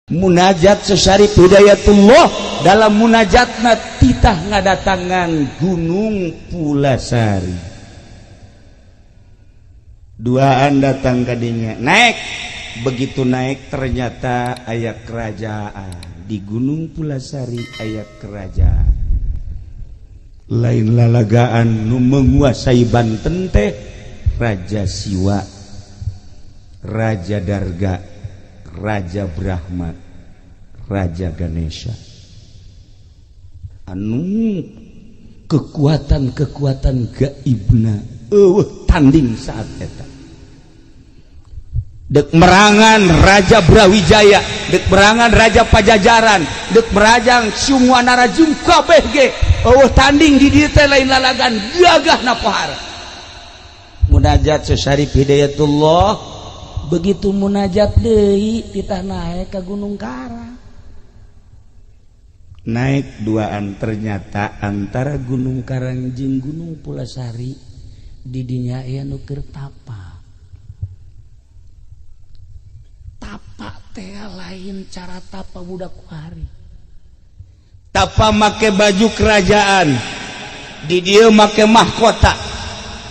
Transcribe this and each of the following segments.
Munajat Syarif Hidayatullah dalam munajatna titah ngadatangan Gunung Pulasari. Duaan datang kadinya, naik. Begitu naik ternyata aya kerajaan di Gunung Pulasari, aya kerajaan. Lain lalagaan nu menguasai Banten teh Raja Siwa, Raja Darga, Raja Brahma, Raja Ganesha. Anu kekuatan-kekuatan gaibna eueuh tanding saat eta. Dek merangan Raja Brawijaya, dek merangan Raja Pajajaran, dek merajang semua narajung kabeh ge eueuh tanding di dieu teh lain lalagan gagahna pohara. Munajat Syarif Hidayatullah begitu munajat deui titah naik ke Gunung Karang. Naik duaan ternyata antara Gunung Karang jeung Gunung Pulasari di dinya aya nu keur tapa. Tapa teh lain cara tapa budak kuari. Tapa make baju kerajaan, di dieu make mahkota.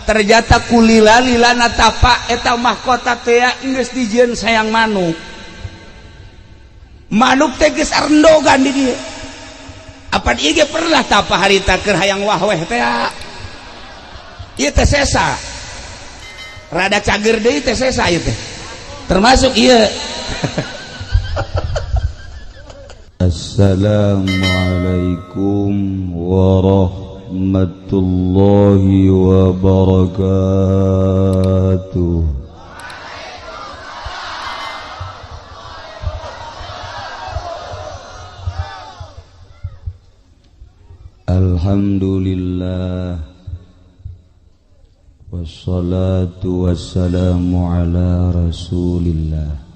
Ternyata kulila-lilana tapa eta mahkota teh geus dijieun sayang manuk. Manuk teh geus arendogan di dieu. Apan ieu ge pernah tapa harita keur hayang wahweh teh. Ieu teh sesa. Rada cager deui teh sesa ieu teh. Termasuk ieu. Assalamualaikum warahmatullahi wabarakatuh. Alhamdulillah, wassalatu wassalamu ala rasulillah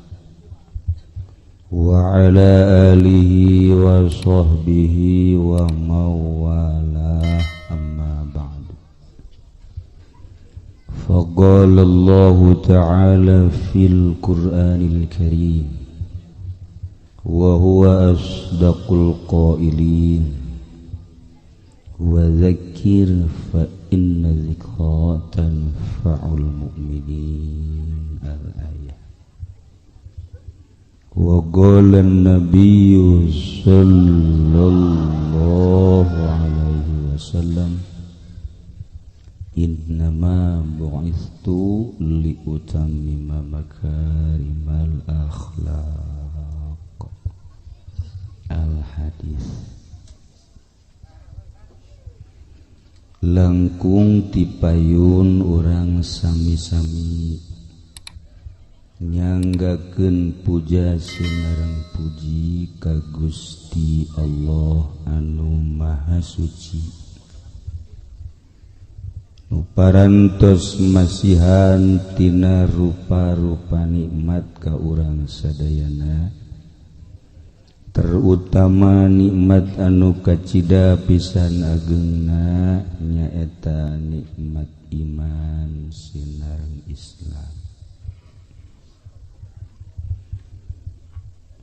wa ala alihi wa sahbihi wa mawalah, amma ba'du. Faqala Allahu ta'ala fil Qur'anil Karim wa huwa asdaqul qailin, wa dzakkir fa inna dzikra tanfa'ul mu'minin. Al-ayah. Wa qala an-nabiyyu sallallahu alaihi wasallam, innama bu'ithtu liutammima makarimal akhlaq. Al-hadis. Langkung tipayun urang sami-sami nyanggakeun puja sinareng puji ka Gusti Allah anu Maha Suci, nu parantos masihan tina rupa-rupa nikmat ka urang sadayana, terutama nikmat anu kacida pisan agengna nyaeta nikmat iman sinareng Islam.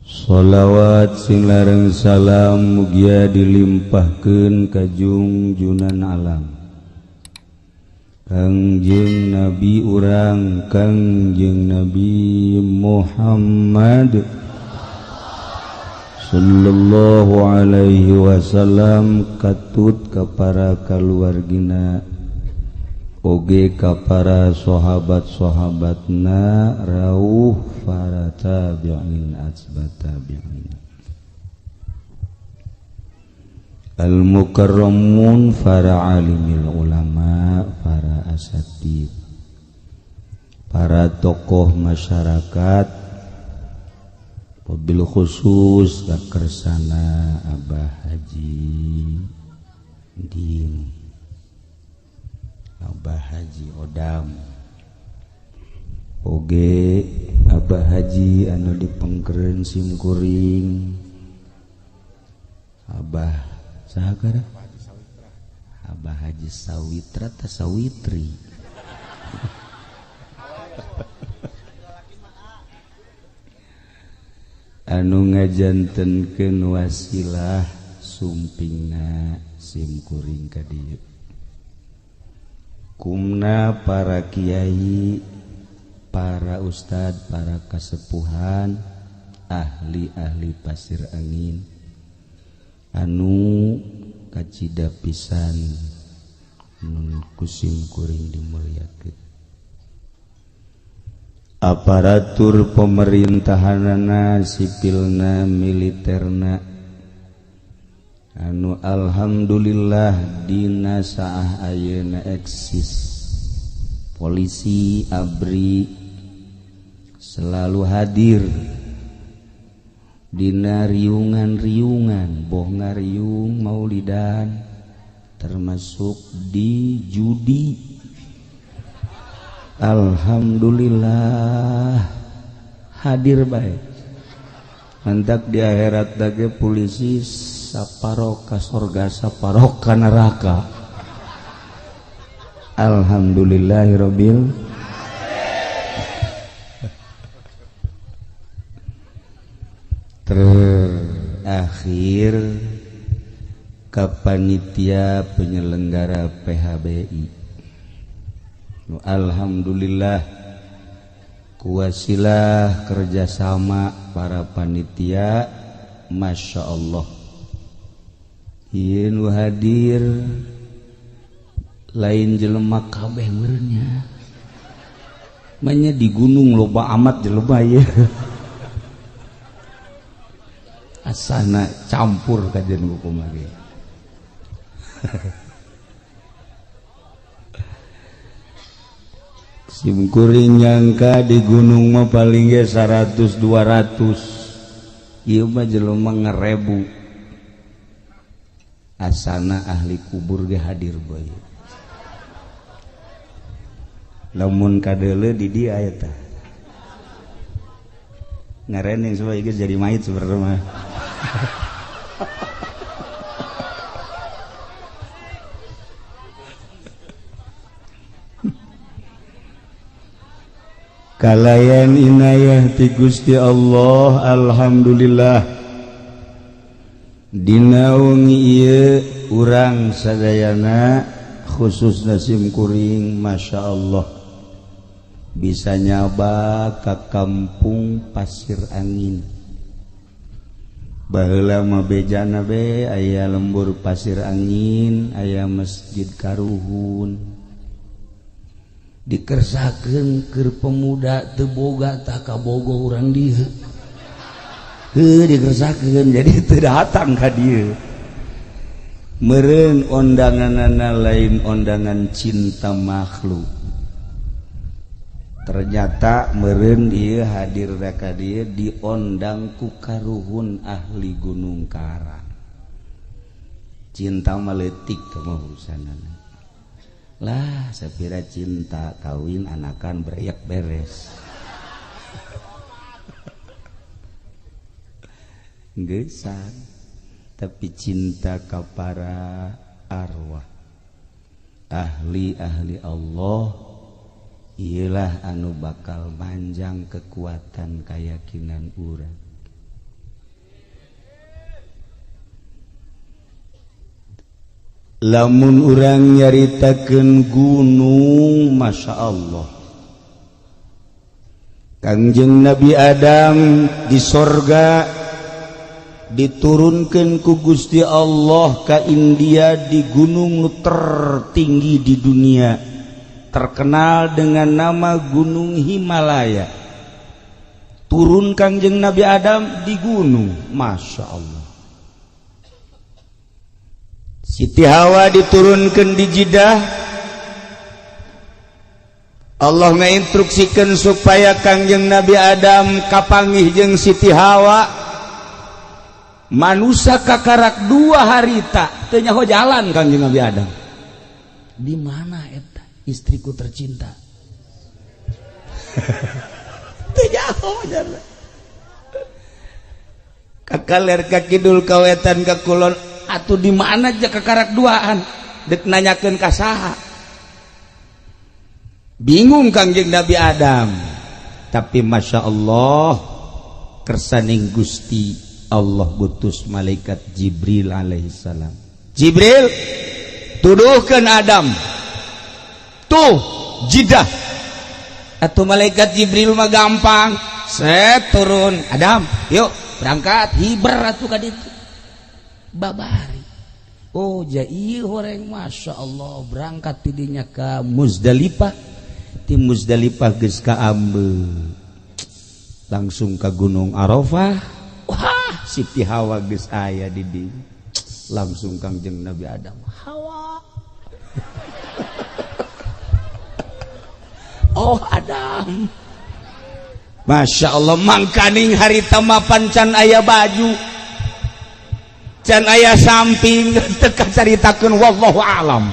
Sholawat sing lareng salam mugia dilimpahkeun ka jungjunan alam Kangjeng Nabi urang Kangjeng Nabi Muhammad sallallahu alaihi wasallam, katut ka para kaluargina oge ka para sahabat-sahabatna, rauh para tabi'in atsba tabi'in, al-mukarramun, para alimil ulama, para asatid, para tokoh masyarakat, wabil khusus kakersana Abah Haji Din, Abah Haji Odam, oge Abah Haji anu dipengkeren simkuring, Abah saha gara? Abah Haji Sawitra ta Sawitri. Anu ngajantenkeun wasilah sumpingna sim kuring ka dieu. Kumna para kiai, para ustad, para kasepuhan, ahli-ahli pasir angin anu kacida pisan nun kusim kuring dimuliakeun. Aparatur pemerintahanana, sipilna, militerna anu alhamdulillah dina saah ayeuna eksis. Polisi, ABRI selalu hadir dina riungan-riungan, boh ngariung maulidan, termasuk di judi. Alhamdulillah hadir baik. Mantak di akhirat dage polisi saparoka sorga saparoka neraka. Alhamdulillahirabbil terakhir ka panitia penyelenggara PHBI. Alhamdulillah kuwasilah kerjasama para panitia, Masya Allah. Ieu nu hadir lain jelema kabeh meureunnya. Manya di gunung loba amat jelema ieu. Asana campur kajian hukum lagi. Simkuring nyangka di gunung mah paling ge 100 200. Ieu mah jelema ngerebu. Asana ahli kubur ge hadir bae. Lamun kadeuleu di dieu aya tah. Ngarening supaya geus jadi mayit sebenarnya mah. Kalayan inayah ti Gusti Allah, alhamdulillah dina wengi ieu urang sadayana khususna sim kuring Masya Allah bisa nyaba ka kampung Pasir Angin. Baheula mah bejana be aya lembur Pasir Angin, aya masjid Karuhun. Dikersakeun keur pemuda teu boga tah kabogo urang dieu. Heuh dikersakeun jadi teu datang ka dieu. Meureun ondanganana lain ondangan cinta makhluk. Ternyata meureun ieu hadir ka dieu diondang ku karuhun ahli Gunung Karang. Cinta mah leutik mah urusanana. Lah sapira cinta kawin anakan berayak beres. Geusan tapi cinta ka para arwah ahli-ahli Allah iyalah anu bakal manjang kekuatan keyakinan urang. Lamun urang nyaritakeun gunung, Masya Allah, Kangjeng Nabi Adam di sorga diturunkan ku Gusti Allah ka India di gunung nu tertinggi di dunia, terkenal dengan nama Gunung Himalaya. Turun Kangjeng Nabi Adam di gunung, Masya Allah. Siti Hawa diturunkan di Jeddah. Allah ngainstruksikan supaya Kangjeng Nabi Adam kapanggih jeung Siti Hawa. Manusia kakarak 2 harita teu nyaho jalan Kangjeng Nabi Adam. Di mana eta istriku tercinta? Teu nyaho jalan. Kakaler ka kidul ka wetan ka kulon atuh di mana aja kakarak duaan dek nanyakeun ka saha. Bingung Kangjeng Nabi Adam. Tapi Masya Allah Kersaning Gusti Allah gutus malaikat Jibril alaihissalam. Jibril tuduhkan Adam tuh jidah. Atau malaikat Jibril mah gampang, set turun Adam, yuk berangkat hiber atuh ka ditu. Babari. Oh ja ieu horeng Masya Allah berangkat tidinya ka Muzdalifah, ti Muzdalifah geus ka Ambe. Langsung ke Gunung Arafah. Wah, Siti Hawa geus aya di dieu. Langsung Kangjeng Nabi Adam. Hawa. Oh Adam. Masya Allah mangkaning harita mapan can aya baju. Can aya samping teu kacaritakeun wallahu alam.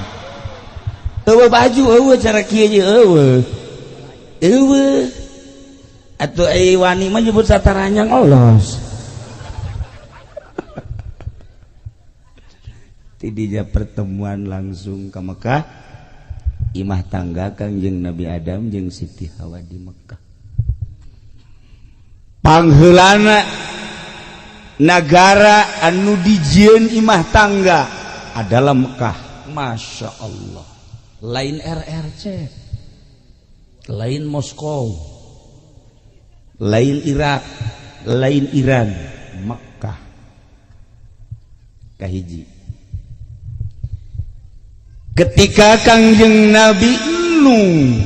Eueuh baju eueuh cara kieu ye eueuh. Eueuh. Atuh ai wani mah nyebut sataranyang olos. Tidinya pertemuan langsung ke Mekah. Imah tangga Kangjeng Nabi Adam jeung Siti Hawa di Mekah. Pangheulana nagara anu dijieun imah tangga adalah Mekah. Masya Allah. Lain RRC, lain Moskow, lain Irak, lain Iran, Mekah. Kahiji. Ketika Kangjeng Nabi Nuh,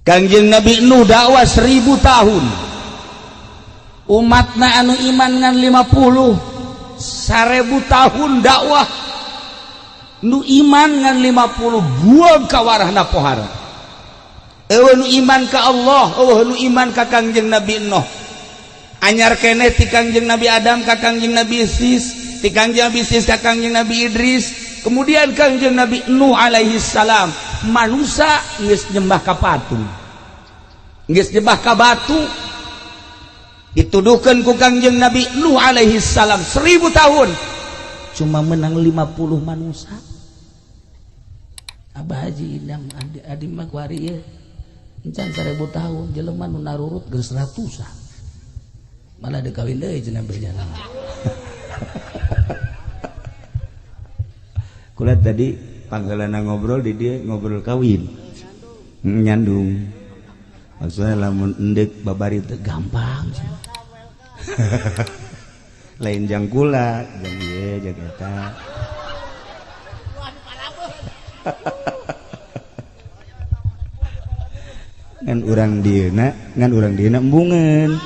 Kangjeng Nabi Nuh dakwah 1000 tahun, umatna anu iman ngan 50, 1000 tahun dakwah nu iman ngan 50 buang kawarahna pohara. Eueuh nu iman ka Allah, eueuh nu iman ka Kangjeng Nabi Nuh. Anyar keneh ti Kangjeng Nabi Adam ka Kangjeng Nabi Sis, ti Kangjeng Nabi Sis ka Kangjeng Nabi Idris, kemudian Kangjeng Nabi Nuh alaihi salam. Manusia geus nyembah ka patung, geus nyembah ka batu. Dituduhkeun ku Kangjeng Nabi Nuh alaihi salam 1000 tahun cuma menang 50 manusia. Abah Haji Idam adi mah kuari ieu encan 1000 tahun jelema nu narurut geus ratusan. Malah dikawin deui cenah berjalan. Kula tadi panggalana ngobrol di dia ngobrol kawin. Nyandung. Maksudnya lamun endek babari teh gampang. Lain jang kula, jang ieu jang eta. Ngan urang dieuna embungeun.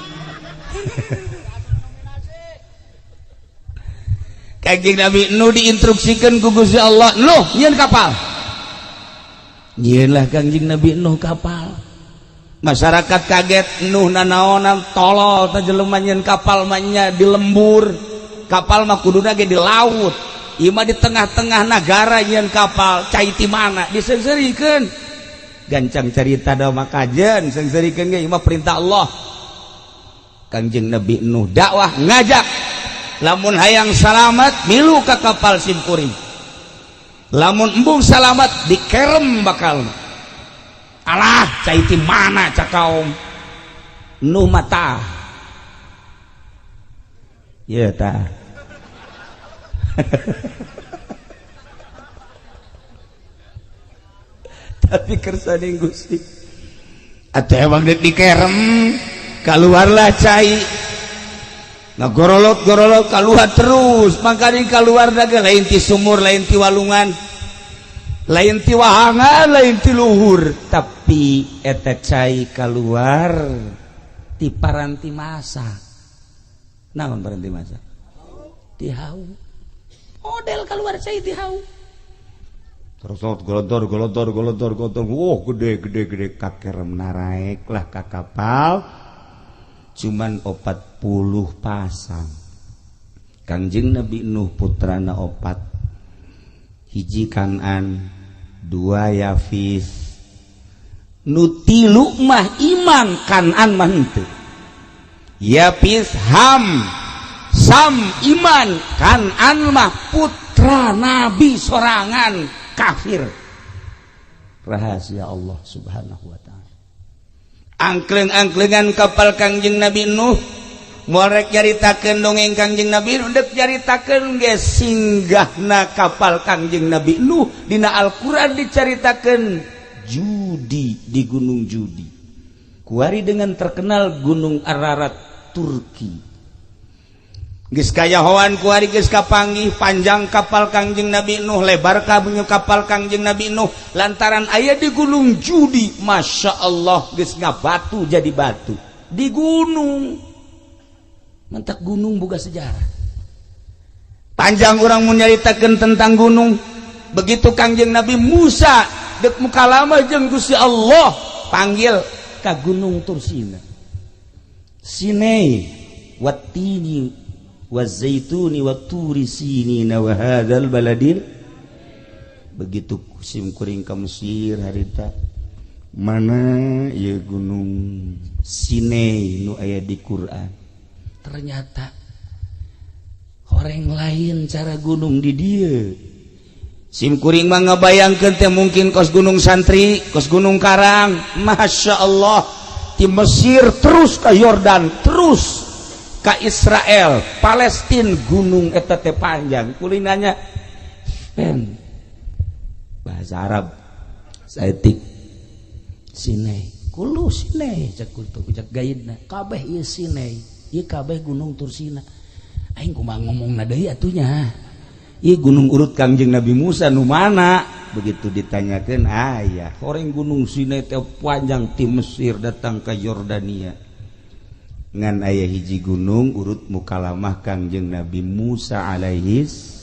Kangjeng Nabi Nuh diinstruksikan ku Gusti Allah, "Nuh, nyieun kapal." Nyieunlah Kangjeng Nabi Nuh kapal. Masyarakat kaget, Nuh nanaonan tolol teh jelema nyieun kapal mah nya di lembur. Kapal mah kuduna ge di laut. Ieu mah di tengah-tengah nagara nyieun kapal, cai ti mana? Diseungseurikeun. Gancang carita da mah kajen, seungseurikeun ge ieu mah perintah Allah. Kangjeng Nabi Nuh dakwah ngajak, lamun hayang salamat milu ka kapal simkuring, lamun embung salamat dikerem bakal. Alah cai ti mana cak kaum Nuh mata ya ta. Tapi kersaning Gusti atuh emang deuk dikerem keluarlah cai. Nah gorolok-gorolok keluar terus, makanya keluar daga lain ti sumur, lain ti walungan, lain ti wahangan, lain ti luhur, tapi eta cai keluar ti paranti masa. Naon paranti masa? Ti hau. Model keluar cai ti hau. Terus golontor golontor golontor golontor, wah gede gede gede kakerem naraek lah ka kapal. Cuman 40 pasang. Kangjeng Nabi Nuh putrana 4, hiji Kanan, 2 Yafis. Nu tilu mah iman, Kanan mah henteu. Yafis, Ham, Sam iman, Kanan mah putra Nabi sorangan kafir. Rahasia Allah Subhanahu wa ta'ala. Angkleng-angklengan kapal Kangjeng Nabi Nuh. Moal rek nyaritakeun dongeng Kangjeng Nabi Nuh, dek nyaritakeun ge singgahna kapal Kangjeng Nabi Nuh dina Al-Qur'an dicaritakeun Judi di Gunung Judi. Kuari dengan terkenal Gunung Ararat Turki. Geus kayahoan kuari geus kapanggih panjang kapal Kangjeng Nabi Nuh, lebar kapal Kangjeng Nabi Nuh lantaran aya di Gunung Judi. Masya Allah geus ngabatu jadi batu di gunung. Mentak gunung boga sejarah. Panjang orang mun nyaritakeun tentang gunung. Begitu Kangjeng Nabi Musa dek mukalama jeung Gusti Allah panggil ka Gunung Tursina. Sinai wattini wazaituni watturi sinina wa hadzal baladil. Begitu sim kuring ka Mesir harita mana ieu Gunung Sinai nu aya di Quran. Ternyata orang lain cara gunung di dieu. Sim kuring mah ngabayangkeun teh mungkin kos Gunung Santri, kos Gunung Karang. Masya Allah di Mesir terus ke Yordan, terus ke Israel, Palestina, gunung eta teh panjang. Kulinanya pen bahasa Arab saeutik Sinai. Kulu Sinai cek kultu cek gaidna. Kabeh ieu Sinai, ieu kabeh Gunung Tursina. Aing kumaha ngomongna deui atunya. Ieu gunung urut Kangjeng Nabi Musa nu mana? Begitu ditanyakeun aya, horeng Gunung Sinai teh panjang ti Mesir datang ke Yordania. Ngan aya hiji gunung urut mukalamah Kangjeng Nabi Musa alaihis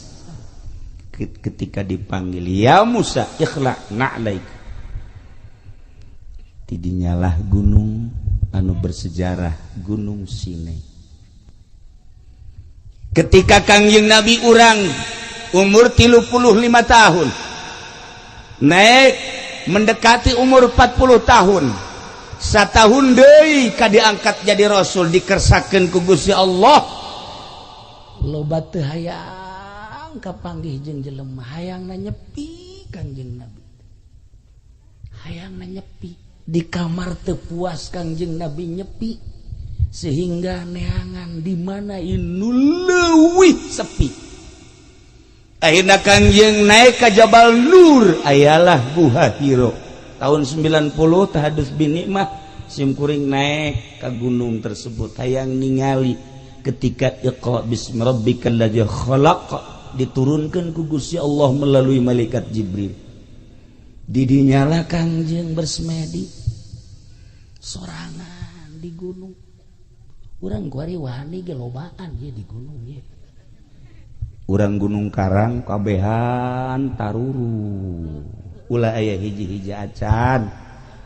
ketika dipanggil, ya Musa ikhla na'laik. Tidinyalah gunung anu bersejarah Gunung Sinai. Ketika Kangjeng Nabi urang umur 35 tahun naik mendekati umur 40 tahun, satahun deui ka diangkat jadi rasul dikersakeun ku Gusti Allah. Loba teu hayang kapanggih jeung jelema, hayangna nyepi Kangjeng Nabi. Hayangna nyepi di kamar teu puas Kangjeng Nabi nyepi sehingga neangan di mana inu leuwih sepi. Akhirna Kangjeng naik ke Jabal Nur, ayalah Guha Hiro. Tahun 90 tahadus bin nikmah sim kuring naik ke gunung tersebut hayang ningali ketika Iqra bismi rabbikal ladzi khalaq diturunkan ku Gusti Allah melalui malaikat Jibril. Didinyalah Kangjeng bersemedi sorangan di gunung. Urang kuari wani ge lobaan ye di gunung ye. Urang Gunung Karang kabehan taruru. Ulah aya hiji-hiji acan.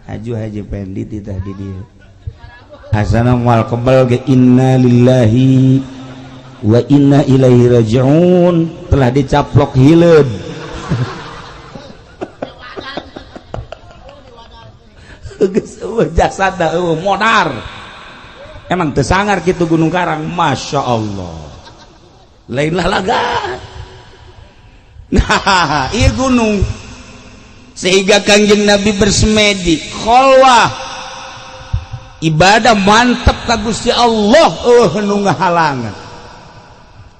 Haju Haji Pendi titah di dieu. Asana moal kebal ge inna lillahi wa inna ilaihi rajiun, telah dicaplok hileud. Geus eueuh jasad eueuh modar. Emang teu sangar kitu Gunung Karang, Masya Allah. Lainlah laga. Nah, ieu gunung. Sehingga Kangjeng Nabi bersemedi, kholwah, ibadah mantep ka Gusti Allah, eueuh nu ngahalangan.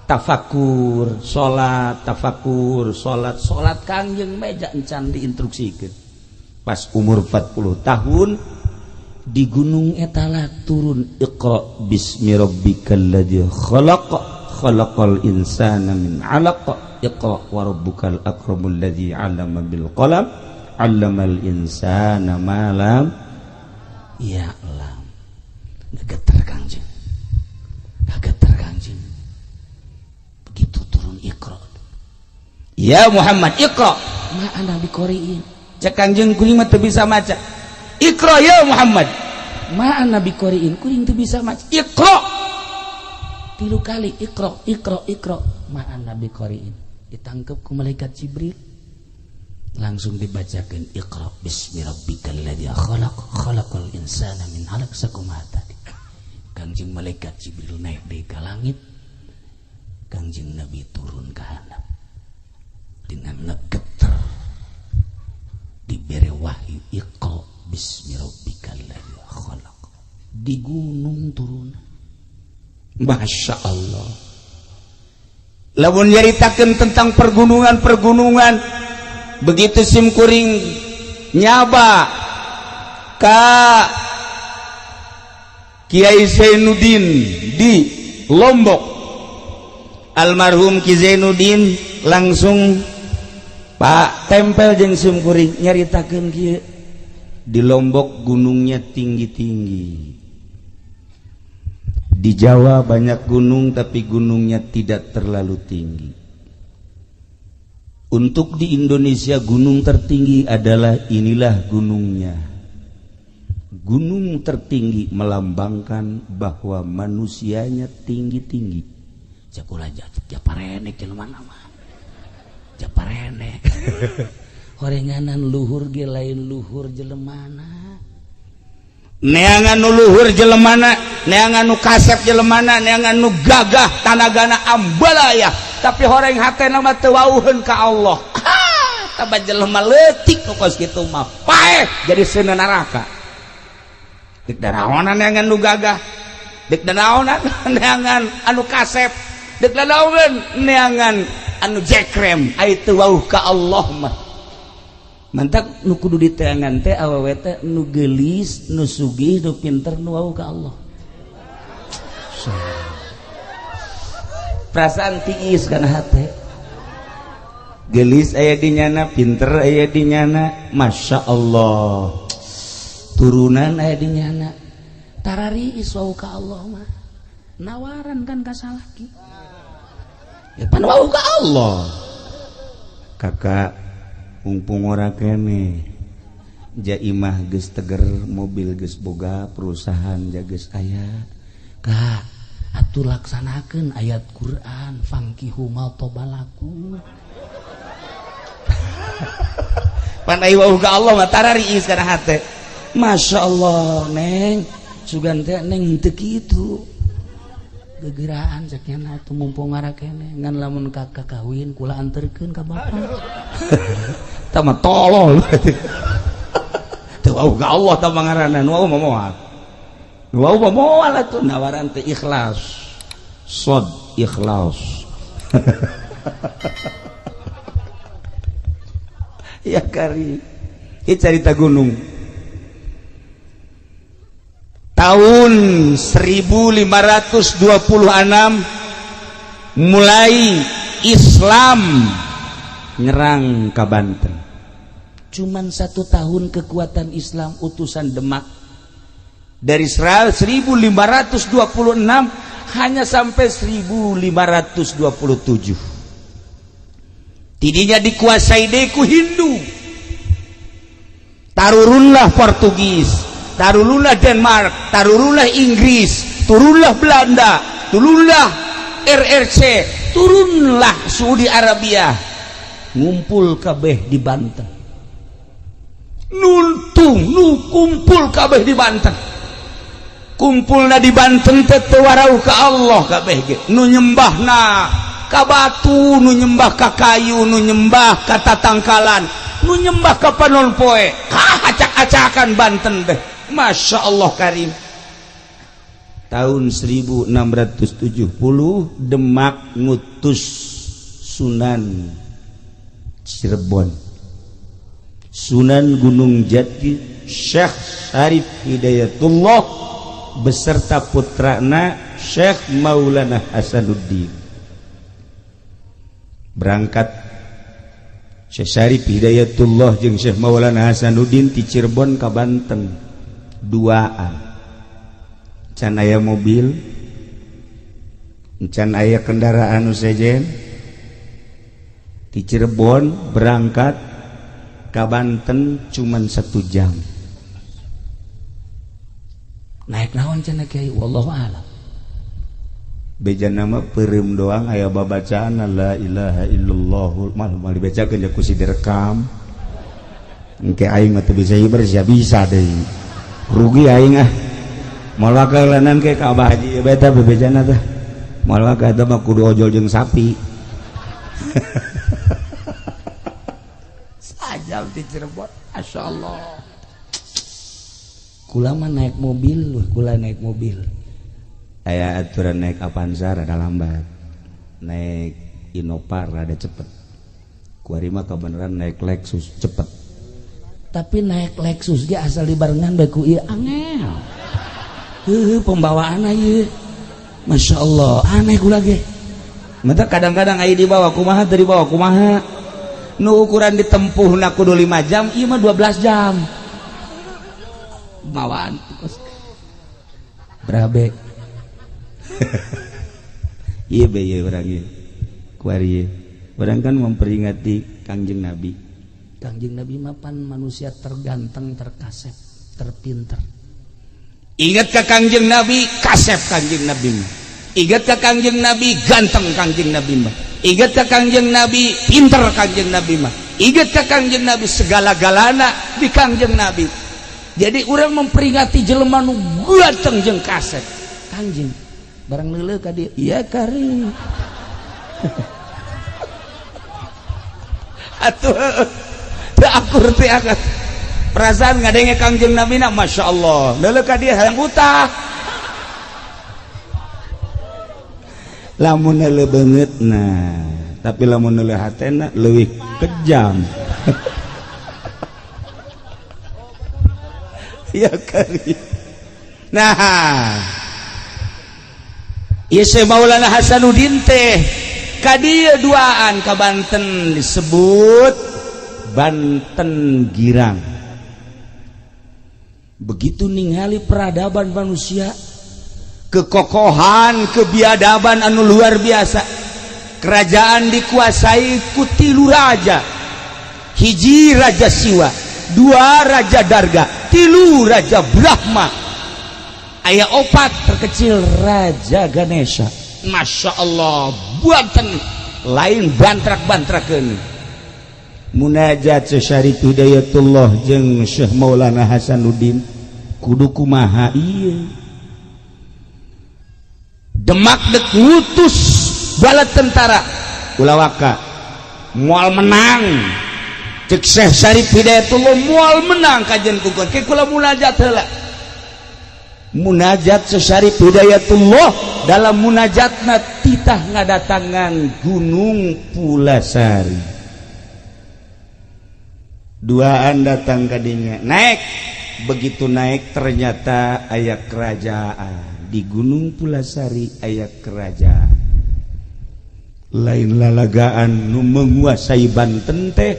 Tafakur, salat, tafakur, salat, salat Kangjeng meja encan diinstruksikeun. Pas umur 40 tahun di gunung etalah turun Iqra bismi rabbikal ladzi khalaq khalaqal insana min 'alaq Iqra wa rabbukal akramul ladzi 'allama bil qalam 'allamal insana ma lam ya'lam. Gegeter Kangjeng. Gegeter Kangjeng. Begitu turun Iqra. Ya Muhammad Iqra ma ana biqoriin. Cek Kangjeng kuring mah teu bisa maca. Iqra ya Muhammad ma ana biqoriin, kuring teu bisa maca. Iqra 3 kali Iqra Iqra Iqra ma ana biqoriin. Ditangkep ku malaikat Jibril langsung dibacakan Iqra bismi rabbikal ladzi khalaq khalaqal insana min 'alaq sakumaha tadi. Kangjeng malaikat Jibril naik deui ka langit, Kangjeng Nabi turun ka handap dengan ngegeter dibere wahyu Iqra bismi rabbikal ladzi khalaq. Di gunung turun. Masya Allah. Lamun nyaritakeun tentang pergunungan-pergunungan, begitu simkuring nyaba ka Kiai Zainuddin di Lombok, almarhum Ki Zainuddin langsung Pak tempel jeung simkuring nyaritakeun kieu, di Lombok gunungnya tinggi-tinggi, di Jawa banyak gunung tapi gunungnya tidak terlalu tinggi. Untuk di Indonesia gunung tertinggi adalah inilah gunungnya. Gunung tertinggi melambangkan bahwa manusianya tinggi-tinggi. Cakula japarenek jelema mah. Japarenek. Horenganan luhur ge lain luhur jelemana. Neangan nu luhur jelemana, neangan nu kasep jelemana, neangan nu gagah tanagana ambalaya, tapi horeng hatena mah teu wauheun ka Allah. Taba jelema leutik nu kos kitu mah paeh jadi seuneu neraka. Dek daraonan neangan nu gagah, dek daraonan neangan anu kasep, dek daraonan neangan anu jekrem, ai teu wauh ka Allah mah. Mantak nu kudu diteangan teh awewe teh nu geulis, nu sugih, nu pinter, nu wauh ka Allah. Perasaan tiis kana hate. Geulis aya di nyana, pinter aya di nyana, Masya Allah. Turunan aya di nyana. Tarariis wauh ka Allah mah. Nawaran kan ka salaki. Ya pan wauh ka Allah. Kakak mumpung ora kene jaimah geus teger, mobil geus boga, perusahaan geus aya. Kak, atuh laksanakeun ayat Quran fankihu ma tobalakum. Pan ai wauh ka Allah mah tarariis kana hate. Masya Allah, neng, sugan teh neng teu kitu. Gegeraan cek nya atuh mumpung ora kene ngan lamun kakak kawin kula anterkeun ka bapak. Tah mah tolol. Teu wauh ka Allah tah mah ngaranna, nu wauh mah moal. Nu wauh mah moal atuh nawaran teh ikhlas. Sod ikhlas. Ya kari. Ieu carita gunung. Tahun 1526 mulai Islam nyerang ke Banten. Cuman 1 tahun kekuatan Islam utusan Demak dari 1526 hanya sampai 1527. Tidinya dikuasai deku Hindu. Tarurunlah Portugis, tarurunlah Denmark, tarurunlah Inggris, turunlah Belanda, turunlah RRC, turunlah Saudi Arabia, ngumpul kabeh di Banten. Nuntung nu kumpul kabeh di Banten. Kumpulna di Banten teh teu warauh ka Allah kabeh ge. Nu nyembahna ka batu, nu nyembah ka kayu, nu nyembah ka tatangkalan, nu nyembah ka panon poe. Ka acak-acakan Banten teh. Masya Allah karim. Tahun 1670 Demak ngutus Sunan Cirebon, Sunan Gunung Jati, Syekh Syarif Hidayatullah beserta putrana Syekh Maulana Hasanuddin. Berangkat Syekh Syarif Hidayatullah jeung Syekh Maulana Hasanuddin ti Cirebon ka Banten. Duaan. Can aya mobil, can aya kendaraan nu sejen. Ti Cirebon berangkat ka Banten cuman 1 jam. Naik naon cenah kiai? Wallahu a'lam. Beja nama peureum doang aya babacaan la ilaha illallah mal mal dibacakeun ja ku si direkam. Engke aing mah teu bisa hiber sia bisa deui. Rugi aing ah. Moal wakalanan ke ka Abah Haji beta bebejana teh. Moal wakal eta mah kudu ojol jeung sapi. Sajam di Cirebon, masyaallah. Kula mah naik mobil, kula naik mobil. Aya aturan naik Avanza rada lambat, naik Innova rada cepet. Kuari mah kebenaran naik Lexus cepet. Tapi naik Lexus ge asal dibarengan bae ku ieu angel. Heuh pembawaan ieu. Masya Allah, aneh kula ge. Mata kadang-kadang aya dibawa kumaha teu dibawa kumaha. Nu ukuran ditempuhna kudu 5 jam, ieu mah 12 jam. Bawaan berabe. Ieu be ieu urang ieu. Kuari ieu. Urang kan memperingati Kangjeng Nabi. Kangjeng Nabi mah pan manusia terganteng, terkasep, terpinter. Ingat ka Kangjeng Nabi, kasep Kangjeng Nabi mah. Ingat ka Kangjeng Nabi, ganteng Kangjeng Nabi mah. Ingat ka Kangjeng Nabi, pinter Kangjeng Nabi mah. Ingat ka Kangjeng Nabi, segala-galana di Kangjeng Nabi. Jadi orang memperingati jelema nu ganteng jeung kasep. Kangjeng barang leuleuh ka dieu, iya kari. Atuh teu akur teh akan. Perasaan ngadenge Kangjeng Nabi na Masya Allah. Leuleuh ka dieu hayang utah. Lamun leuleuh beungeutna, tapi lamun leuleuh hatena leuwih kejam. Ya kari. Nah, ieu Syekh Maulana Hasanuddin teh ka dieu duaan ka Banten disebut Banten Girang. Begitu ningali peradaban manusia, kekokohan, kebiadaban anu luar biasa. Kerajaan dikuasai ku 3 raja. Hiji raja Siwa, 2 raja Darga, 3 raja Brahma. Aya 4 terkecil raja Ganesha. Masya Allah, buatan lain bantrak-bantrakeun. Munajat Syekh Syarif Hidayatullah jeung Syekh Maulana Hasanuddin kudu kumaha ieu. Demak dek ngutus bala tentara ulawaka moal menang. Cek Syekh Syarif Hidayatullah moal menang kajian kukur. Ke kula munajat heula. Munajat Syekh Syarif Hidayatullah dalam munajatna titah ngadatangan Gunung Pulasari. Duaan datang kadinya, naik. Begitu naik ternyata aya kerajaan di Gunung Pulasari, aya kerajaan lain lalagaan nu menguasai Banten teh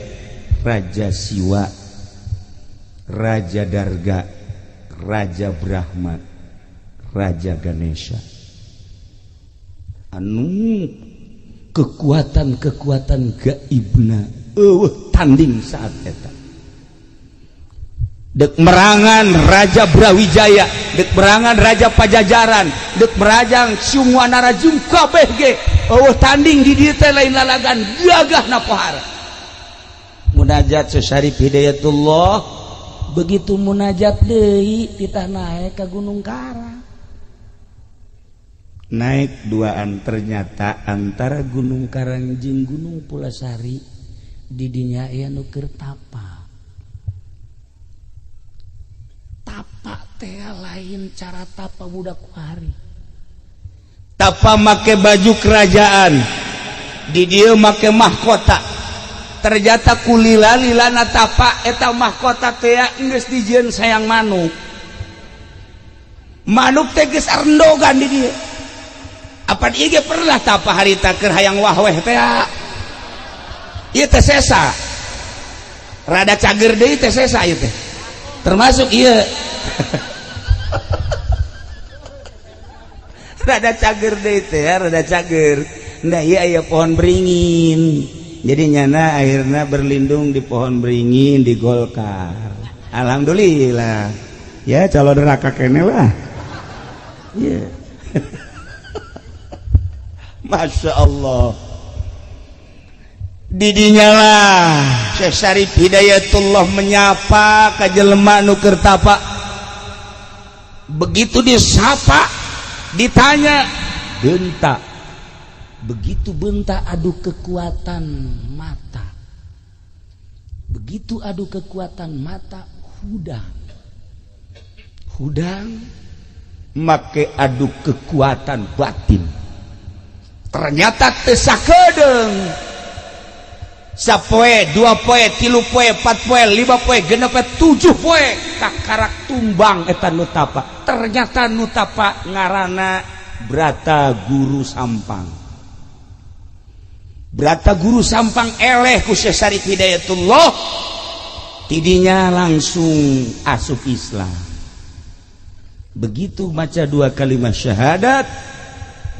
Raja Siwa, Raja Darga, Raja Brahma, Raja Ganesha. Anu kekuatan-kekuatan gaibna eueuh tanding saat eta. Dek merangan Raja Brawijaya, dek merangan Raja Pajajaran, dek merajang Siungwanarajung kabeh ge eueuh tanding di dieu teh lain lalagan gagahna pohara. Munajat Syekh Syarif Hidayatullah begitu munajat deui titah naek ka Gunung Karang. Naik duaan ternyata antara Gunung Karang jeung Gunung Pulasari didinya aya nu keur tapa. Tapa teh lain cara tapa budak kuari. Tapa make baju kerajaan, di dieu make mahkota. Ternyata kulila-lilana tapa eta mahkota teh geus dijieun sayang manuk. Manuk teh geus arendogan di dieu. Apan ieu ge pernah tapa harita keur hayang wahweh teh. Ieu teh sesa. Rada cager deui teh sesa ieu teh. Termasuk ieu. Rada cager deui teh, rada cager. Nah ieu aya pohon beringin. Jadi nyana akhirnya berlindung di pohon beringin di Golkar. Alhamdulillah. Ya calon neraka kene lah. Yeah. Masya Allah. Didinya lah Syekh Syarif Hidayatullah menyapa ka jelema nu keur tapa. Begitu disapa, ditanya, bentak. Begitu bentak adu kekuatan mata. Begitu adu kekuatan mata, hudang. Hudang make adu kekuatan batin. Ternyata teu sakedeung. Sapoe, dua poe, tilu poe, empat poe, lima poe, genep poe, tujuh poe kakarak tumbang eta nu tapa. Ternyata nu tapa ngaranna Brata Guru Sampang. Brata Guru Sampang eleh ku Syekh Syarif Hidayatullah, tidinya langsung asup Islam. Begitu maca dua kalimat syahadat,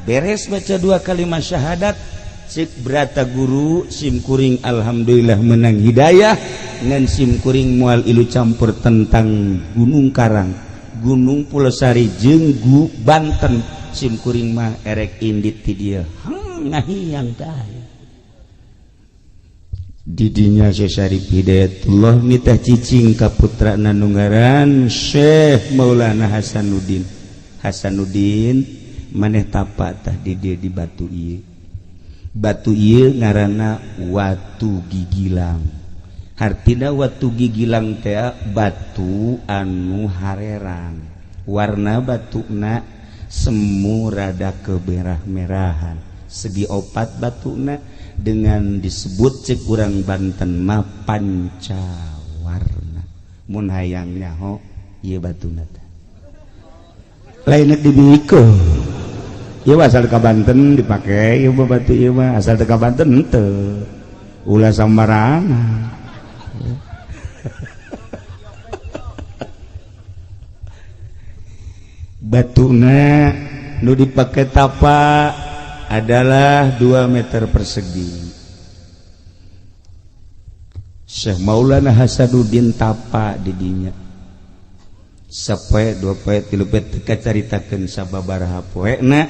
beres baca dua kalimat syahadat, cek Brata Guru simkuring alhamdulillah menang hidayah ngan simkuring moal ilu campur tentang Gunung Karang, Gunung Pulosari jeung Banten, simkuring mah erek indit ti dieu. Ngahiang tah. Didinya Syekh Syarif Hidayatullah nitah cicing ka putrana nu ngaran Syekh Maulana Hasanuddin. Hasanuddin maneh tapa tah di dieu di batu ieu. Batu ieu ngaranna Watu Gigilang. Hartina Watu Gigilang teh batu anu harerang. Warna batuna semu rada kemerah-merahan. Segi opat batuna dengan disebut cek urang Banten mah pancawarna. Mun hayang nyaho ieu batuna teh. Lain dibikeun. Ieu asal ka Banten dipake, ieu mah batu ieu mah asal teu ka Banten henteu. Ulah sambarangan. Batuna nu dipake tapa adalah 2 meter persegi. Syekh Maulana Hasanuddin tapa didinya. Sapoe, dua poe, tilu poe teu kacaritakeun sababaraha poena.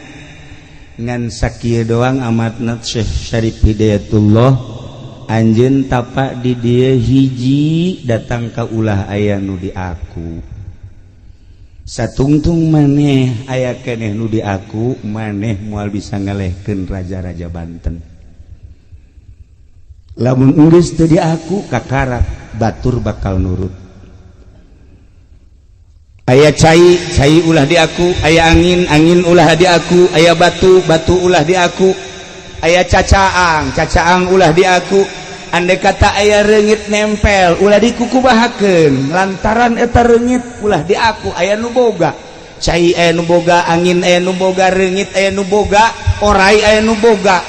Ngan sakieu doang amatna Syekh Syarif Hidayatullah anjeun tapa di dieu hiji datang ka ulah aya nu di aku. Satungtung maneh aya keneh nu di aku, maneh moal bisa ngalehkeun raja-raja Banten. Lamun geus teu di aku kakarak batur bakal nurut. Aya cai, cai ulah di aku, aya angin, angin ulah di aku, aya batu, batu ulah di aku, aya cacaang, cacaang ulah di aku. Andai kata aya reungit nempel ulah dikukubahakeun, lantaran eta reungit ulah di aku. Aya nu boga cai, aya nu boga angin, aya nu boga reungit, aya nu boga orai, aya nu boga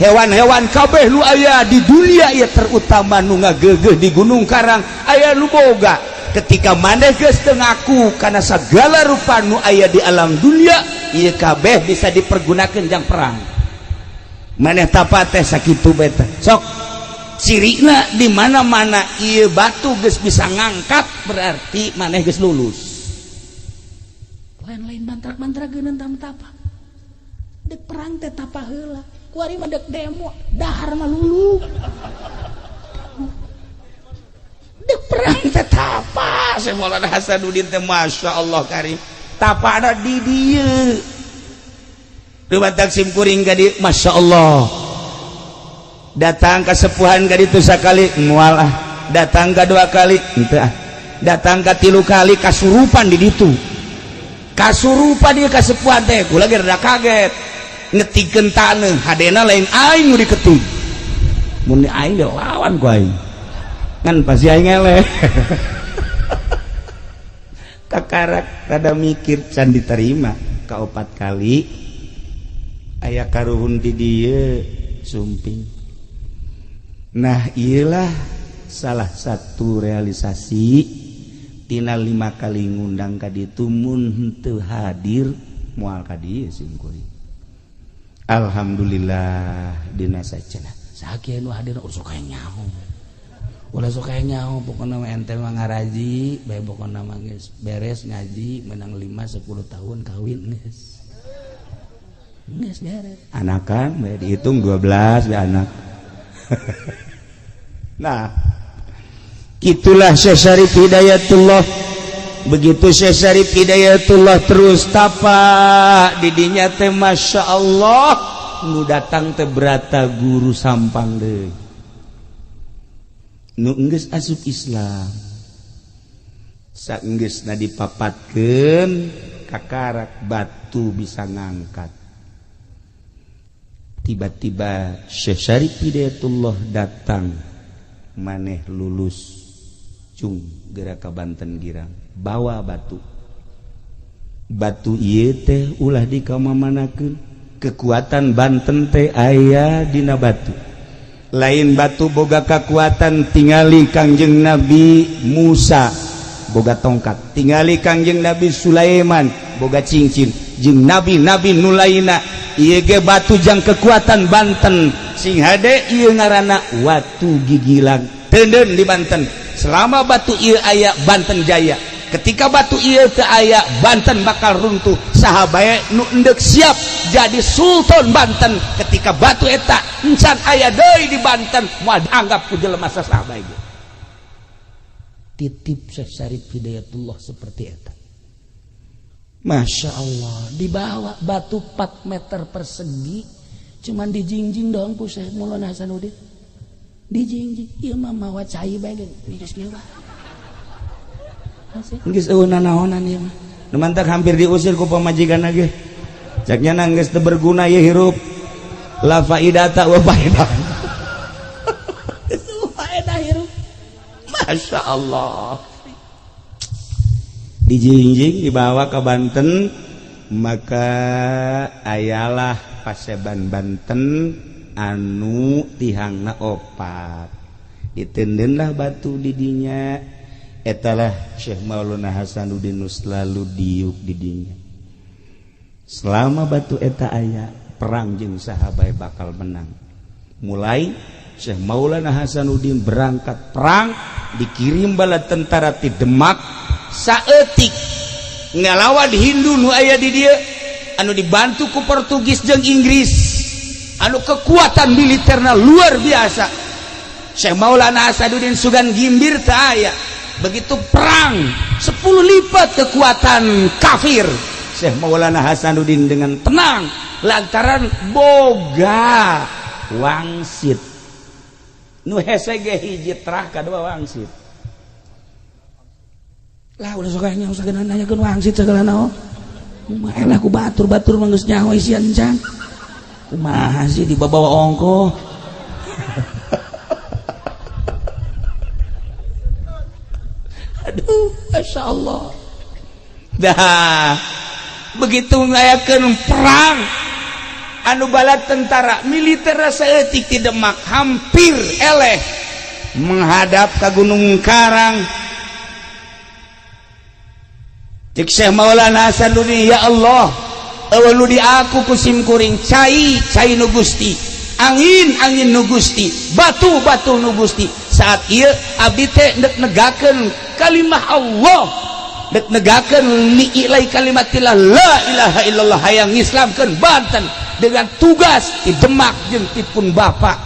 hewan-hewan kabeh nu aya di dunia ieu, terutama nu ngageugeuh di Gunung Karang aya nu boga. Ketika maneh geus teu ngaku kana sagala rupa nu aya di alam dunia ieu kabeh bisa dipergunakeun jang perang. Maneh tapa teh sakitu bae teh. Sok cirina di mana-mana ieu batu geus bisa ngangkat berarti maneh geus lulus. Lain-lain mantrak-mantra geuneun tapa. Dek perang teh tapa heula. Kuari mah dek demo, dahar mah lulu. Dek perang teh tapa. Syekh Maulana Hasanuddin teh Masya Allah karim. Tapana di dieu. Dumatak sim kuring ka dieu Masya Allah. Datang ke sepuhan ka ditu sakali moal ah, datang ka dua kali henteu ah, datang ka tilu kali kasurupan di ditu. Kasurupan ieu kasepuhan teh kula ge rada kaget. Ngetikeun taneuh hadena lain aing nu diketik. Mun aing ge lawan ku aing. Ngan pasti aing eleh. Kakarak rada mikir can diterima ka opat kali aya karuhun di dieu sumping. Nah iyalah salah satu realisasi tina 5 kali ngundang ka ditu mun henteu hadir moal ka dieu simkuring. Alhamdulillah dina sacenah sakieu nu hadir ulah sok aya nyaho. Ulah sok aya nyaho pokona mah ente mah ngaraji bae pokona mah geus beres ngaji menang 5 10 tahun kawin geus. Geus beres. Anakan bae dihitung 12 bae anak. Nah, itulah Syekh Syarif Hidayatullah. Begitu Syekh Syarif Hidayatullah terus tapa didinya teh Masya Allah nu datang teh Brata Guru Sampang deui. Nu geus asup Islam. Saenggeusna dipapatkeun kakarak batu bisa ngangkat. Tiba-tiba Syekh Syarif Hidayatullah datang, maneh lulus cung geura ka Banten Girang, bawa batu. Batu ieu teh ulah dikamamanakeun, kekuatan Banten teh aya dina batu. Lain batu boga kekuatan, tingali Kangjeng Nabi Musa boga tongkat, tingali Kangjeng Nabi Sulaiman boga cincin, jeung nabi-nabi nu lainna ieu ge batu jang kekuatan Banten. Sing hade ieu ngaranna watu gigilang teuneun di Banten. Selama batu ieu aya, Banten jaya. Ketika batu ieu teu aya, Banten bakal runtuh. Saha bae nu endek siap jadi sultan Banten, ketika batu eta encan aya deui di Banten, moal dianggap ku jelema saha bae. Titip Syekh Syarif Hidayatullah seperti eta. Masya Allah, dibawa batu 4 meter persegi, cuman dijingjing doang ku Syekh Maulana Hasanuddin. Dijingjing, ieu mah mawa cai bae geus kieu bae. Geus eueuh nanaonan ieu mah. Nu mantak hampir diusir ku pamajikan ge. Cak nya geus teu berguna ieu hirup. La faidata wa faedah. Geus faedah hirup. Masya Allah. Dijingjing dibawa ke Banten, maka ayalah paseban Banten anu tihangna opat. Ditendenlah batu didinya. Etalah Syekh Maulana Hasanuddin selalu diuk didinya. Selama batu eta aya, perang jeung sahabat bakal menang. Mulai Syekh Maulana Hasanuddin berangkat perang, dikirim bala tentara ti Demak saeutik ngalawan Hindu nu aya di dieu, anu dibantu ku Portugis jeung Inggris, anu kekuatan militerna luar biasa. Syekh Maulana Hasanuddin sugan gimbir teu aya. Begitu perang 10 lipat kekuatan kafir, Syekh Maulana Hasanuddin dengan tenang lantaran boga wangsit. Nu hese ge hiji terah kadua wangsit. Lah ulah sok nyaho sagala nanyakeun wangsit sagala naon. Kumaha lah ku batur-batur mah geus nyaho isian can. Kumaha sih dibawa ongkoh. Aduh, Masya Allah. Dah begitu ngayakeun perang anu bala tentara militer saeutik ti Demak hampir eleh menghadap ke Gunung Karang. Cek Syekh Maulana Hasanuddin, ya Allah, eueuh nu di aku ku simkuring cai cai nu Gusti, angin angin nu Gusti, batu batu nu Gusti. Saat ieu abdi teh ndek negakeun kalimah Allah, dek negakeun li'ilai kalimatillah la ilaha illallah, hayang ngislamkeun Banten dengan tugas di Demak jeung ti pun bapa.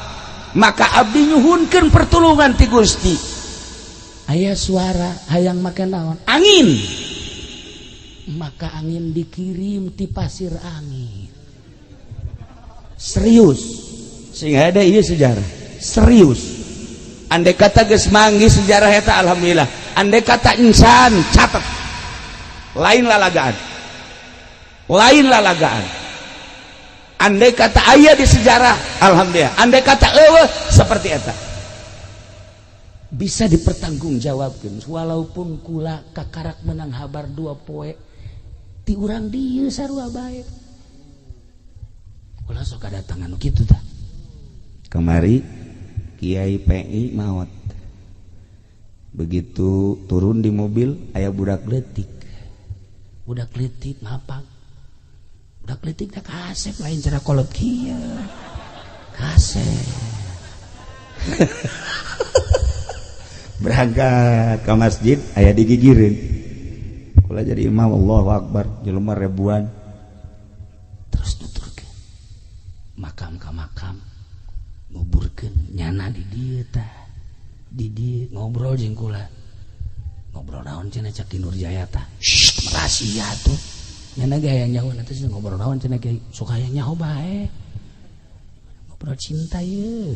Maka abdi nyuhunkeun pertolongan ti Gusti. Aya suara hayang make naon? Angin. Maka angin dikirim ti pasir angin. Serius. Sing ada ieu sejarah. Serius. Andai kata geus manggih sejarah eta alhamdulillah. Andai kata insan catat. Lain lalagaan. Lain lalagaan. Andai kata aya di sejarah, alhamdulillah. Andai kata eueuh seperti eta. Bisa dipertanggungjawabkeun walaupun kula kakarak menang habar dua poe ti urang dieu sarua bae. Ulah sok kadatangan nu kitu tah. Kamari Kiai PI maot. Begitu turun di mobil aya budak leutik. Budak leutik ngapang. Budak leutik teh kasep lain cara kolot kieu. Kasep. Berangkat ke masjid aya digigireun. Kula jadi imam, Allahu Akbar, jelema ribuan. Terus nuturkeun. Makam ka makam. Nguburkeun nyana di dieu tah. Di dieu ngobrol jeung kula. Ngobrol naon cenah cak Ki Nurjaya tah. Shh, rahasia tuh. Nyana ge hayang nyaho nanti sih ngobrol naon cenah kiai. Sok hayang nyaho bae. Ngobrol cinta ye.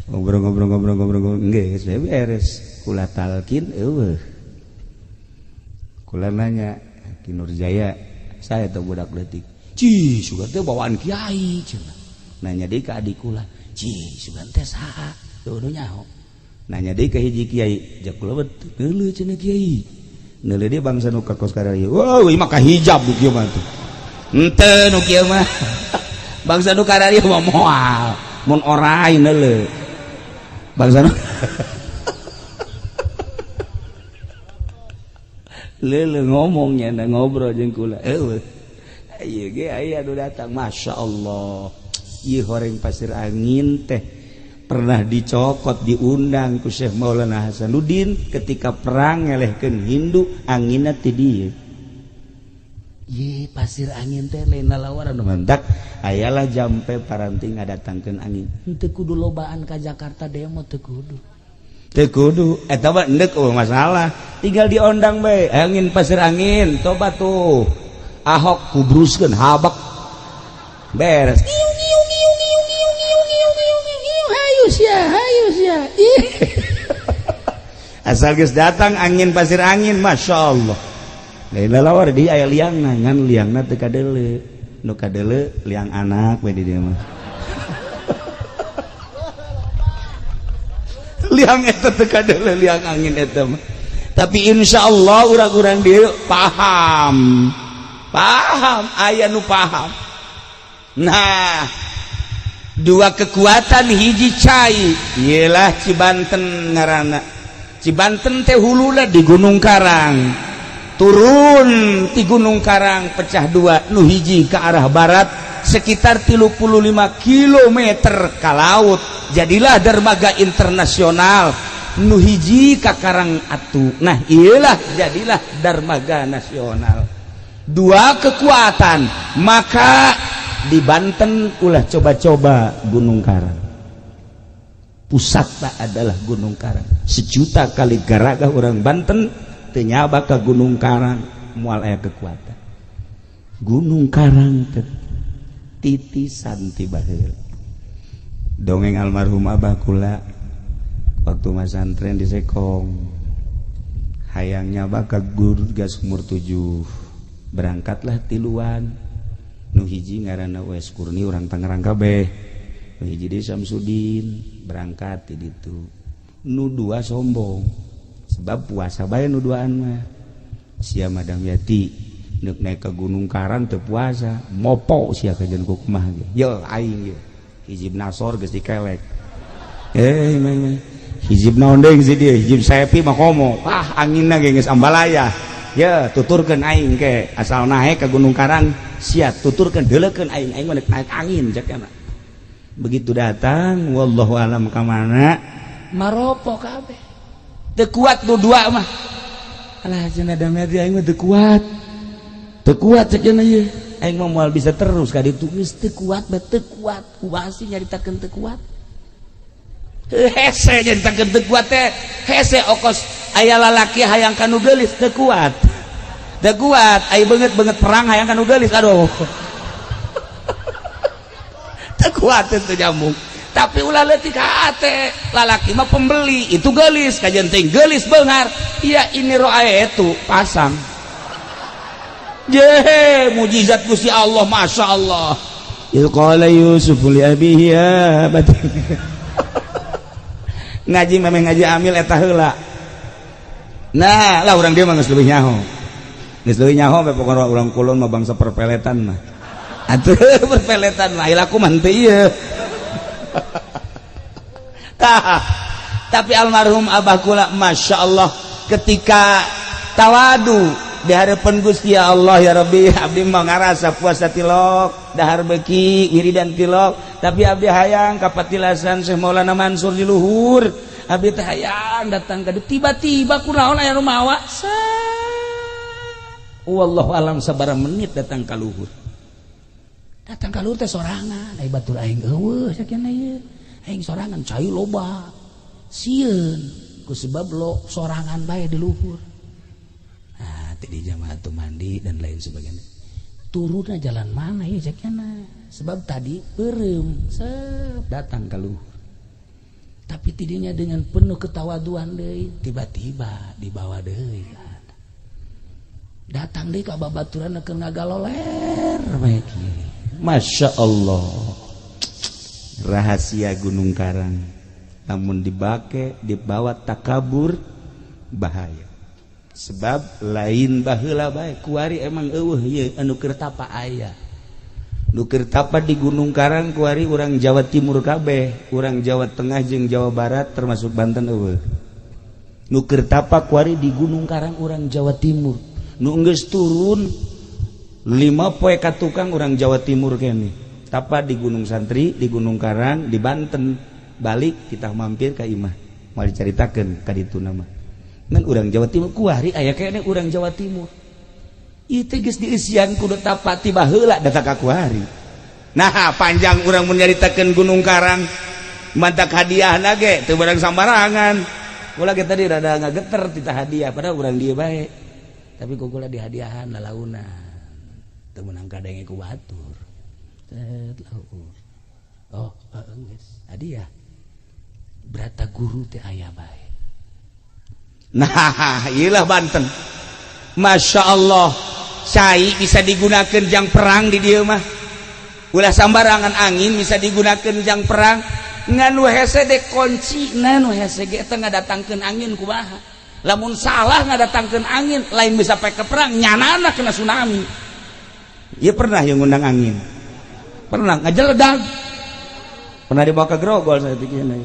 Ngobrol-ngobrol-ngobrol-ngobrol geus beres. Kula talkin eueuh. Kula nanya Ki Nurjaya, saya teh budak leutik. Ci, sugan teh bawaan kiai cenah. Nanya deui ka adik kula, "Ci, sugan teh saha?" Teu nyaho. Nanya deui ka hiji kiai, "Jak kula neuleuh cenah kiai." Neuleuh deui bangsa nu ka kos kararieu. Wah, ieu mah ka hijab nu kieu mah tuh. Henteu nu kieu mah. Bangsa nu kararieu mah moal. Mun orai neuleuh. Bangsa nu leuleuh ngomongnya na ngobrol jeung kula. Eueuh. Ieu ge aya nu datang, Masya Allah. Ieu horeng pasir angin teh pernah dicokot diundang ku Syekh Maulana Hasanuddin ketika perang ngelehkeun Hindu anginna ti dieu. Ye pasir angin teh lain lalawaran mantak ayalah jampe paranti ngadatangkeun angin. Henteu kudu lobaan ka Jakarta demo teu kudu. Teu kudu eta mah endek eueuh masalah. Tinggal diondang bae angin pasir angin coba tuh Ahok kubruskeun habak beres. Hayu sia. Asal geus datang angin pasir angin, Masya Allah. Lain lalawar di aya liangna, ngan liangna teu kadeuleu. Nu kadeuleu liang anak we di dieu mah. Liang eta teu kadeuleu liang angin eta mah. Tapi insya Allah urang-urang dieu paham. Paham, aya nu paham. Nah, dua kekuatan hiji cai ialah Cibanten ngaranna. Cibanten teh huluna di Gunung Karang, turun di Gunung Karang pecah dua, nu hiji ke arah barat sekitar 35 km ke laut, jadilah dermaga internasional. Nu hiji ka Karang Atu, nah iyalah jadilah dermaga nasional. Dua kekuatan, maka di Banten ulah coba-coba Gunung Karang. Pusatna adalah Gunung Karang. Sejuta kali garaga orang Banten teu nyaba ka Gunung Karang, moal aya kekuatan. Gunung Karang teh titisan ti baheula. Dongeng almarhum abah kula waktu masantren di Sekong, hayang nyaba ka Guru gas umur 7, berangkatlah tiluan. Nu hiji ngaranna Wes Kurni urang Tangerang kabeh, nu hiji deui Samsudin berangkat di ditu. Nu dua sombong sebab puasa bae nu duaan mah. Sia Madam Yati neuk naik ke Gunung Karang teu puasa, mopo sia kajeun ku kumaha ge. Ye aing ye hijib nasor geus dikelek. Meh hijib naon deui si dieu, hijib sepi mah komo. Ah anginna ge geus ambalaya. Ya tuturkeun aing ke asal naik ke Gunung Karang sia tuturkeun deuleukeun aing, aing mah naik angin cek mah. Begitu datang wallahu alam ka mana maropo kabeh. Teu kuat nu dua mah. Alah cenah da aing mah teu kuat. Teu kuat cek cenah ieu. Aing mah moal bisa terus ka ditu geus teu kuat bae teu kuat. Kumaha sih nyaritakeun teu kuat? Hese nyaritakeun teu kuat teh. Hese okos aya lalaki hayang ka nu geulis teu kuat. Teu kuat, aya beungeut-beungeut perang hayang ka nu geulis aduh. Teu kuat teu nyambung. Tapi ulah leutik hate, lalaki mah pembeli, itu geulis kajeun teh geulis beunghar. Ya ini roae itu pasang. Ye, mujizat Gusti Allah, Masya Allah. Il qala Yusuf li abihi ya abati. Ngaji memang ngaji amil eta heula. Nah, lah urang dia mah geus leuwih nyaho. Geus leuwih nyaho we pokona urang kulon mah bangsa perpeletan mah. Atuh perpeletan mah laku mah henteu ieu. Tah, tapi almarhum abah kula Masya Allah ketika tawadu di hadapan Gusti ya Allah ya Rabbi, abdi mah ngarasa puasa tilok, dahar beki wiridan tilok, tapi abdi hayang kapatilasan Syekh Maulana Mansur di luhur, abdi teh hayang datang ka tiba-tiba kunaon aya nu mawa. Wallahu alam sabaraha menit datang ka luhur. Datang ka luhur teh sorangan, ai batur aing eueuh sakieu ieu. Aing sorangan cai loba. Sieun ku sebab lo sorangan bae di luhur. Nah, tadi jamaah tuh mandi dan lain sebagainya. Turunnya jalan mana ya ceknya? Sebab tadi beureum, sep datang ka luhur. Tapi tidinya dengan penuh ketawaduan deui, tiba-tiba dibawa deui. Datang deui ka babaturan keur ngagaloler bae kieu. Masya Allah, rahasia Gunung Karang namun dibake dibawa takabur bahaya. Sebab lain baheula bae kuari emang eueuh ieu anu keur tapa aya. Nu keur tapa di Gunung Karang kuari urang Jawa Timur kabeh, urang Jawa Tengah jeung Jawa Barat termasuk Banten eueuh. Nu keur tapa kuari di Gunung Karang urang Jawa Timur. Nu geus turun 5 poe ka tukang urang Jawa Timur kene. Tapa di Gunung Santri, di Gunung Karang, di Banten. Balik kita mampir ka imah. Moal dicaritakeun ka ditu nama. Ngan urang Jawa Timur kuari aya kene urang Jawa Timur. Ieu teh geus dieusian kudu tapa ti baheula datang ka kuari. Nah, panjang urang mun nyaritakeun Gunung Karang. Mantak hadiahna ge teu barang sambarangan. Ulah ge tadi rada ngageter tita hadiah padahal urang dieu bae. Tapi kukula dihadiahan lalaunan. Teu meunang kadenge ku batur. Set laur. Oh, geus hadiah. Brata guru teh aya bae. Nah, iyalah Banten. Masya Allah, cai bisa digunakan jang perang di dieu mah. Ulah sambarangan angin bisa digunakan jang perang. Ngan nu hese de kunci, nu hese ge teh ngadatangkeun angin kumaha. Lamun salah ngadatangkeun angin, lain bisa pake perang, nyanana kena tsunami. Ieu pernah yang ngundang angin. Pernah ngajeledag. Pernah dibawa ke Grogol saya pikirna.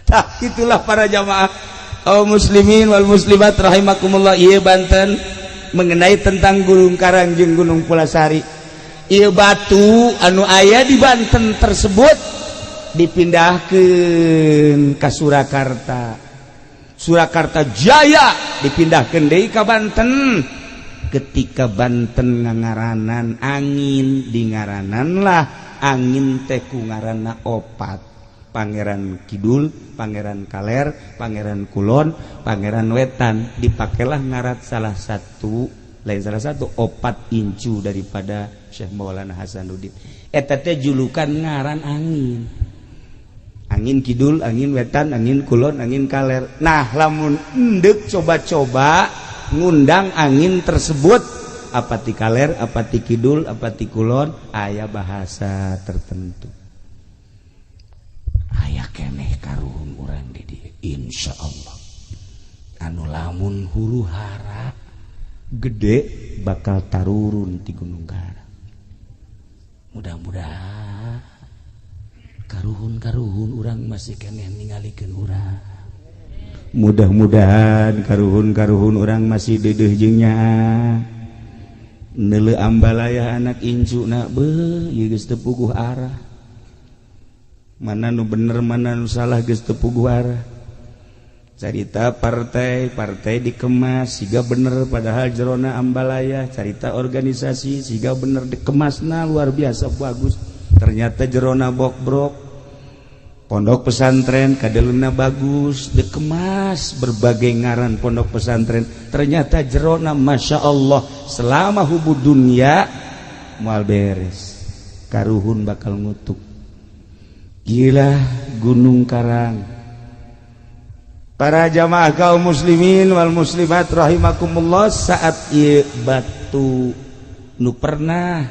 Tah itulah para jamaah kaum muslimin wal muslimat rahimakumullah. Ieu Banten mengenai tentang Gunung Karang jeung Gunung Pulasari. Ieu batu anu aya di Banten tersebut dipindahkeun ka Surakarta. Surakarta Jaya dipindahkeun deui ka Banten. Ketika Banten ngangaranan angin, dingarananlah angin teh ku ngaranna opat. Pangeran Kidul, Pangeran Kaler, Pangeran Kulon, Pangeran Wetan. Dipakailah ngarat salah satu, lain salah satu opat incu daripada Syekh Maulana Hasanuddin. Eta teh julukan ngaran angin. Angin Kidul, angin Wetan, angin Kulon, angin Kaler. Nah, lamun endek coba-coba ngundang angin tersebut, apa ti Kaler, apa ti Kidul, apa ti Kulon, aya bahasa tertentu. Aya keneh karuhun urang di dieu insyaallah. Anu lamun huru hara gede bakal tarurun ti Gunung Karang. Mudah-mudahan karuhun-karuhun urang masih keneh ningalikeun urang. Mudah-mudahan karuhun-karuhun urang masih deudeuh jeung nyaah. Neuleu ambalaya anak incuna beuh ieu geus teu puguh arah. Mana nu bener mana nu salah geus teu puguh arah. Carita partai, partai dikemas siga bener padahal jerona ambalaya. Carita organisasi siga bener dikemasna luar biasa bagus, ternyata jerona bokbrok. Pondok pesantren kadeluna bagus dikemas berbagai ngaran pondok pesantren, ternyata jerona Masya Allah selama hubu dunia moal beres. Karuhun bakal ngutuk. Gila Gunung Karang. Para jamaah kaum muslimin wal muslimat rahimakumullah, saat ieu batu nu pernah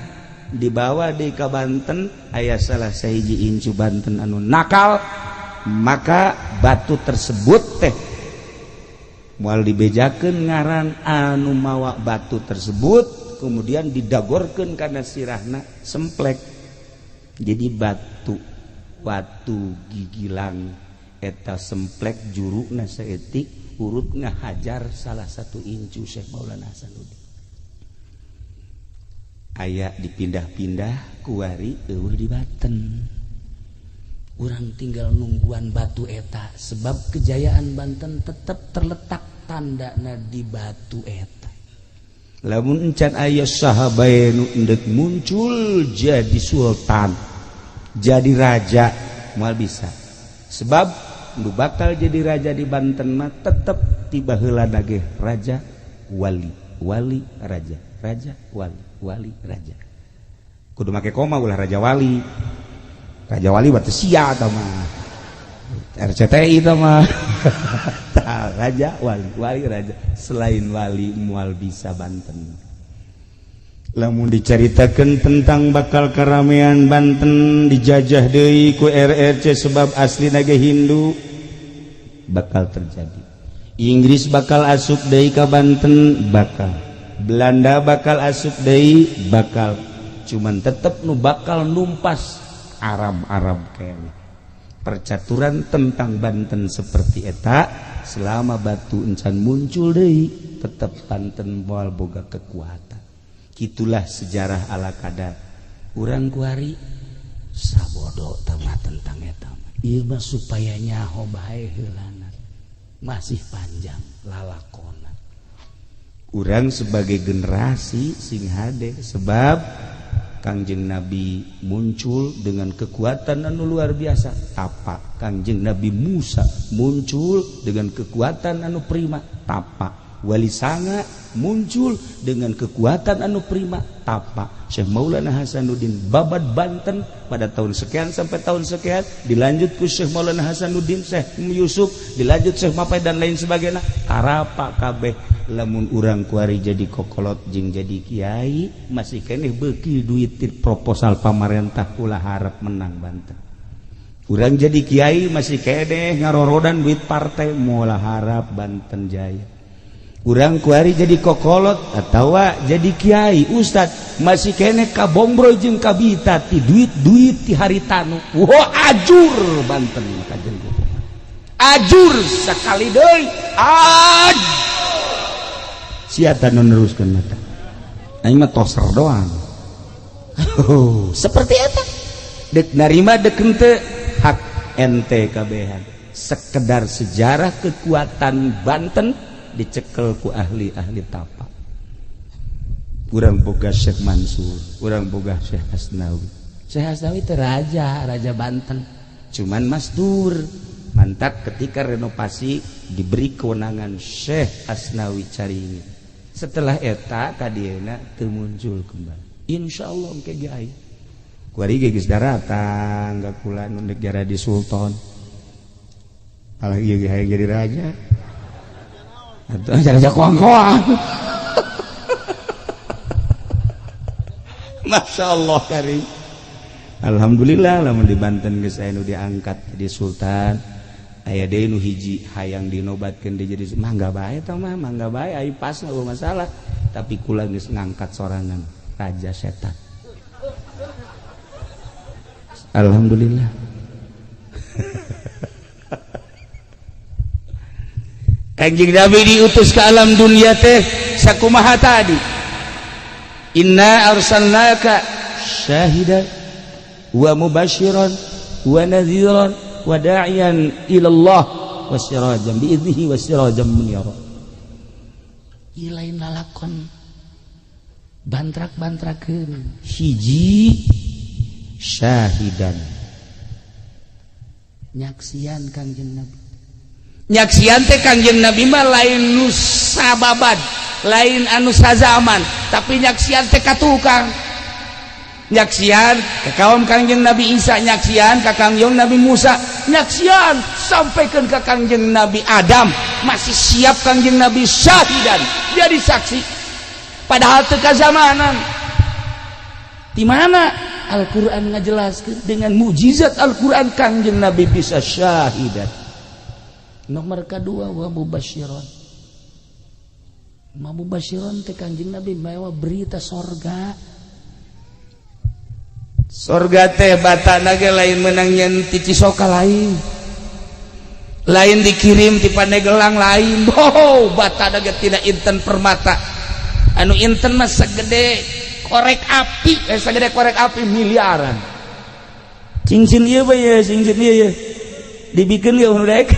dibawa di ka Banten aya salah sahiji incu Banten anu nakal, maka batu tersebut teh moal dibejakeun ngaran anu mawa batu tersebut, kemudian didagorkeun kana sirahna semplek. Jadi batu watu gigilang eta semplek jurukna saeutik urut ngahajar salah satu incu Syekh Maulana Hasanuddin. Aya dipindah-pindah kuari eueuh di Banten. Urang tinggal nungguan batu eta sebab kejayaan Banten tetap terletak tandana di batu eta. Lamun encan aya sahabae nu endek muncul jadi sultan, jadi raja moal bisa. Sebab nu bakal jadi raja di Banten mah tetep tiba heula ge raja wali, wali raja, raja wali, wali raja. Kudu make koma ulah raja wali. Raja Wali berarti sia tah mah. RCTI tah mah. Tah raja wali, wali raja. Selain wali moal bisa Banten. Lamun diceritakan tentang bakal keramaian Banten dijajah deui ku RRC sebab asli naga Hindu bakal terjadi. Inggris bakal asup deui ka Banten bakal. Belanda bakal asup deui bakal. Cuman tetep nu bakal numpas Arab-Arab kene. Percaturan tentang Banten seperti eta selama batu encan muncul deui tetep Banten moal boga kekuatan. Gitulah sejarah ala kadar. Urang kuari sabodo tama tentang eta. Ieu mah supaya nyaho bae heulana. Masih panjang lalakona. Urang sebagai generasi sing hade sebab Kangjeng Nabi muncul dengan kekuatan anu luar biasa. Tapa Kangjeng Nabi Musa muncul dengan kekuatan anu prima. Tapa Wali Sanga muncul dengan kekuatan anu prima. Tapa Syekh Maulana Hasanuddin babad Banten pada tahun sekian sampai tahun sekian, dilanjut ku Syekh Maulana Hasanuddin, Syekh Yusuf, dilanjut Syekh Mapai dan lain sebagainya. Tarapa kabeh lamun urang kuari jadi kokolot jeung jadi kiai masih keneh beuki duit proposal pamarentah ulah harap menang Banten. Urang jadi kiai masih keneh ngarorodan duit partai moal harap Banten jaya. Urang kuari jadi kokolot atawa jadi kiai ustad masih kene kabombro jeung kabita ti duit-duit ti haritanu. Wah, ajur Banten kajen ajur sekali deui. Aj sia tanu neruskeun mata. Aing mah toser doang. Seperti eta. Dek narima dek henteu hak ente kabehan. Sekedar sejarah kekuatan Banten dicekel ku ahli-ahli tapa. Urang boga Syekh Mansur, urang boga Syekh Hasnawi. Syekh Hasnawi teh raja, raja Banten. Cuman masdur. Mantap ketika renovasi diberi kewenangan Syekh Hasnawi Caringin. Setelah eta kadieuna teu muncul kembali. Insyaallah engke ge aya. Kuari ge geus daratang ka kula nu negara di Sultan. Alah ieu ge hayang jadi raja. Atau raja koang-koang. Masya Allah karim. Alhamdulillah lamun di Banten geus aya nu diangkat jadi sultan. Aya deui nu hiji hayang dinobatkeun deui jadi mangga bae tah mah, mangga bae ai pas eueuh masalah. Tapi kula geus ngangkat sorangan raja setan. Alhamdulillah. Kanjeng Nabi diutus ke alam dunia teh sakumaha tadi. Inna arsalnaka syahidan wa mubasyiran wa nadhiran wa da'iyan ila Allah wa sirajan bi idnihi wa sirajan munira. Ieu lain lalakon bantrak-bantrakeun. Hiji syahidan nyaksian Kangjeng Nabi. Nyaksian teh Kangjeng Nabi mah lain nu sababad, lain anu sazaman, tapi nyaksian teh ka tukang. Nyaksian ka kaum Kangjeng Nabi Isa, nyaksian ka Kangjeng Nabi Musa, nyaksian sampaikeun ka Kangjeng Nabi Adam, masih siap Kangjeng Nabi syahidan, jadi saksi. Padahal teu kazamanan. Di mana Al-Qur'an ngajelaskeun dengan mukjizat Al-Qur'an Kangjeng Nabi bisa syahidan. Nomor kedua wa mubasyiron. Mubasyiron teh Kangjeng Nabi mawa berita sorga. Sorga teh batana ge lain menang nyen ti Cisoka lain. Lain dikirim ti Pandeglang lain. Oh, batana ge tina inten permata. Anu inten mah segede korek api, segede korek api miliaran. Cincin ieu bae ye, cincin ieu ye. Dibikeun ge nu daek.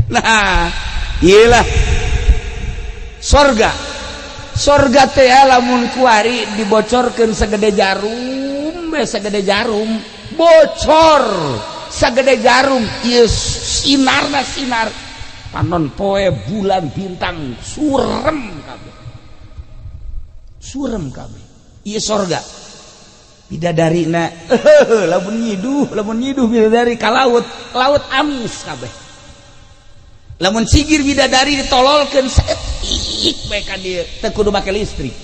Nah, iyalah sorga. Sorga teh lamun kuari dibocorkeun segede jarum, segede jarum, bocor segede jarum, ieu sinarna sinar. Panon poe bulan bintang surem kabeh. Surem kabeh. Ieu sorga. Bidadari na lamun nyiduh bidadari ka laut, laut amis kabeh. Lamun sigir bidadari ditololkeun saeutik bae ka dieu, teu kudu make listrik.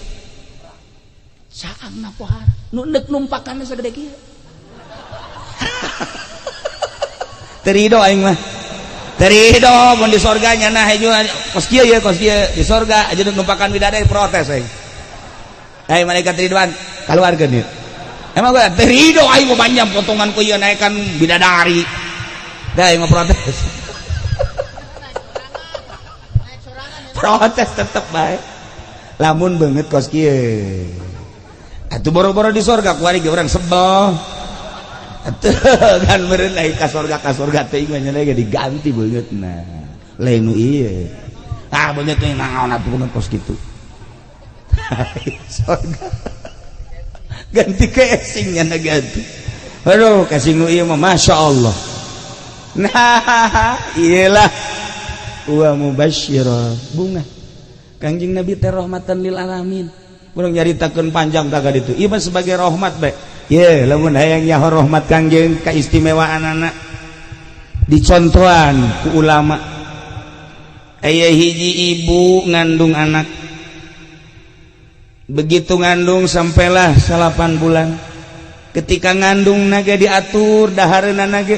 Saangna pohara nu neuk numpakanna sagede kieu. Terido aing mah. Terido mun di sorga nya nah hejo kos kieu ye, kos kieu di sorga aja numpakan bidadari protes aing. Hai malaikat Ridwan, kaluarkeun ieu. Emang gue terido aing mau panjang potongan ku ieu naikkan bidadari. Dah aing mah protes. Protes tetep bae. Lamun beungeut kos kieu. Atuh boro-boro di sorga kuari ge urang sebel. Atuh kan meureun lain ka sorga teh mah nya ge diganti beungeutna. Lain nu ieu. Ah beungeut teh naon atuh beungeut kos kitu. Sorga. Ganti casingnya na ganti. Aduh, casing nu ieu mah Masya Allah. Nah, iyalah wa mubasyira bunga. Kangjeng Nabi teh rahmatan lil alamin. Urang nyaritakeun panjang tak ditu. Ieu mah sebagai rahmat bae. Ye, lamun hayang nyaho rahmat Kangjeng kaistimewaan anak dicontohan ku ulama. Aya hiji ibu ngandung anak. Begitu ngandung sampailah 8 bulan. Ketika ngandung naga diatur dahareuna nage.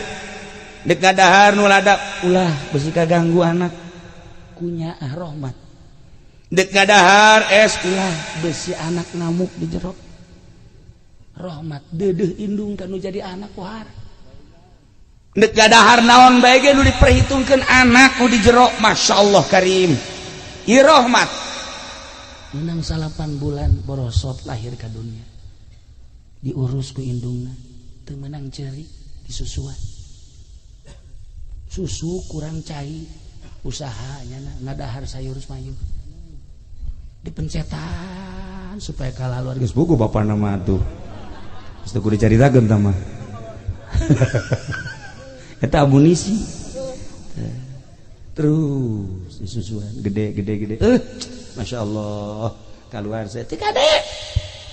Dek dahar nu ladap ulah besi kaganggu anak. Kunyaah rahmat. Dek dahar es ulah besi anak ngamuk di jero. Rahmat deudeuh indung kanu jadi anak pohara. Dek dahar naon bae ge nu diperhitungkeun anak nu di jero, masyaallah karim. Ieu rahmat. Menang 8 bulan borosot lahir ke dunia. Diurus ku indungna, teu meunang ceri disusuan. Susu kurang cai, usahanya ngadahar sayur mayur. Dipencetan supaya kalaluar geus buku bapana mah atuh. Geus teu kudu dicaritakeun tah mah. Eta amunisi. Terus disusuan gede gede gede. Masya Allah keluar saya ti kade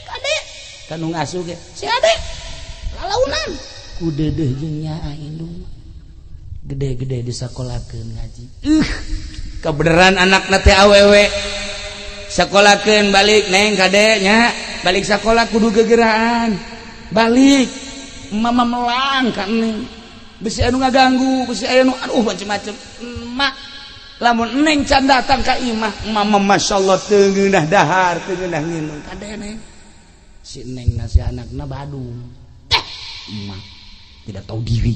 kade kanu ngasuh ge si ade lalaunan ku deudeuh jeung nyaah indung gede-gede disakolakeun ngaji. Kebeneran anakna teh awewe sakolakeun balik neng kade nya balik sakola kudu gegeraan balik mama melang ka neng besi anu ngaganggu besi aya nu aduh macem-macem emak lamun neng can datang ka imah mama masyaallah teu ngeunah dahar teu ngeunah nginum kade neng si neng na si anakna badung teh emak tidak tahu diri.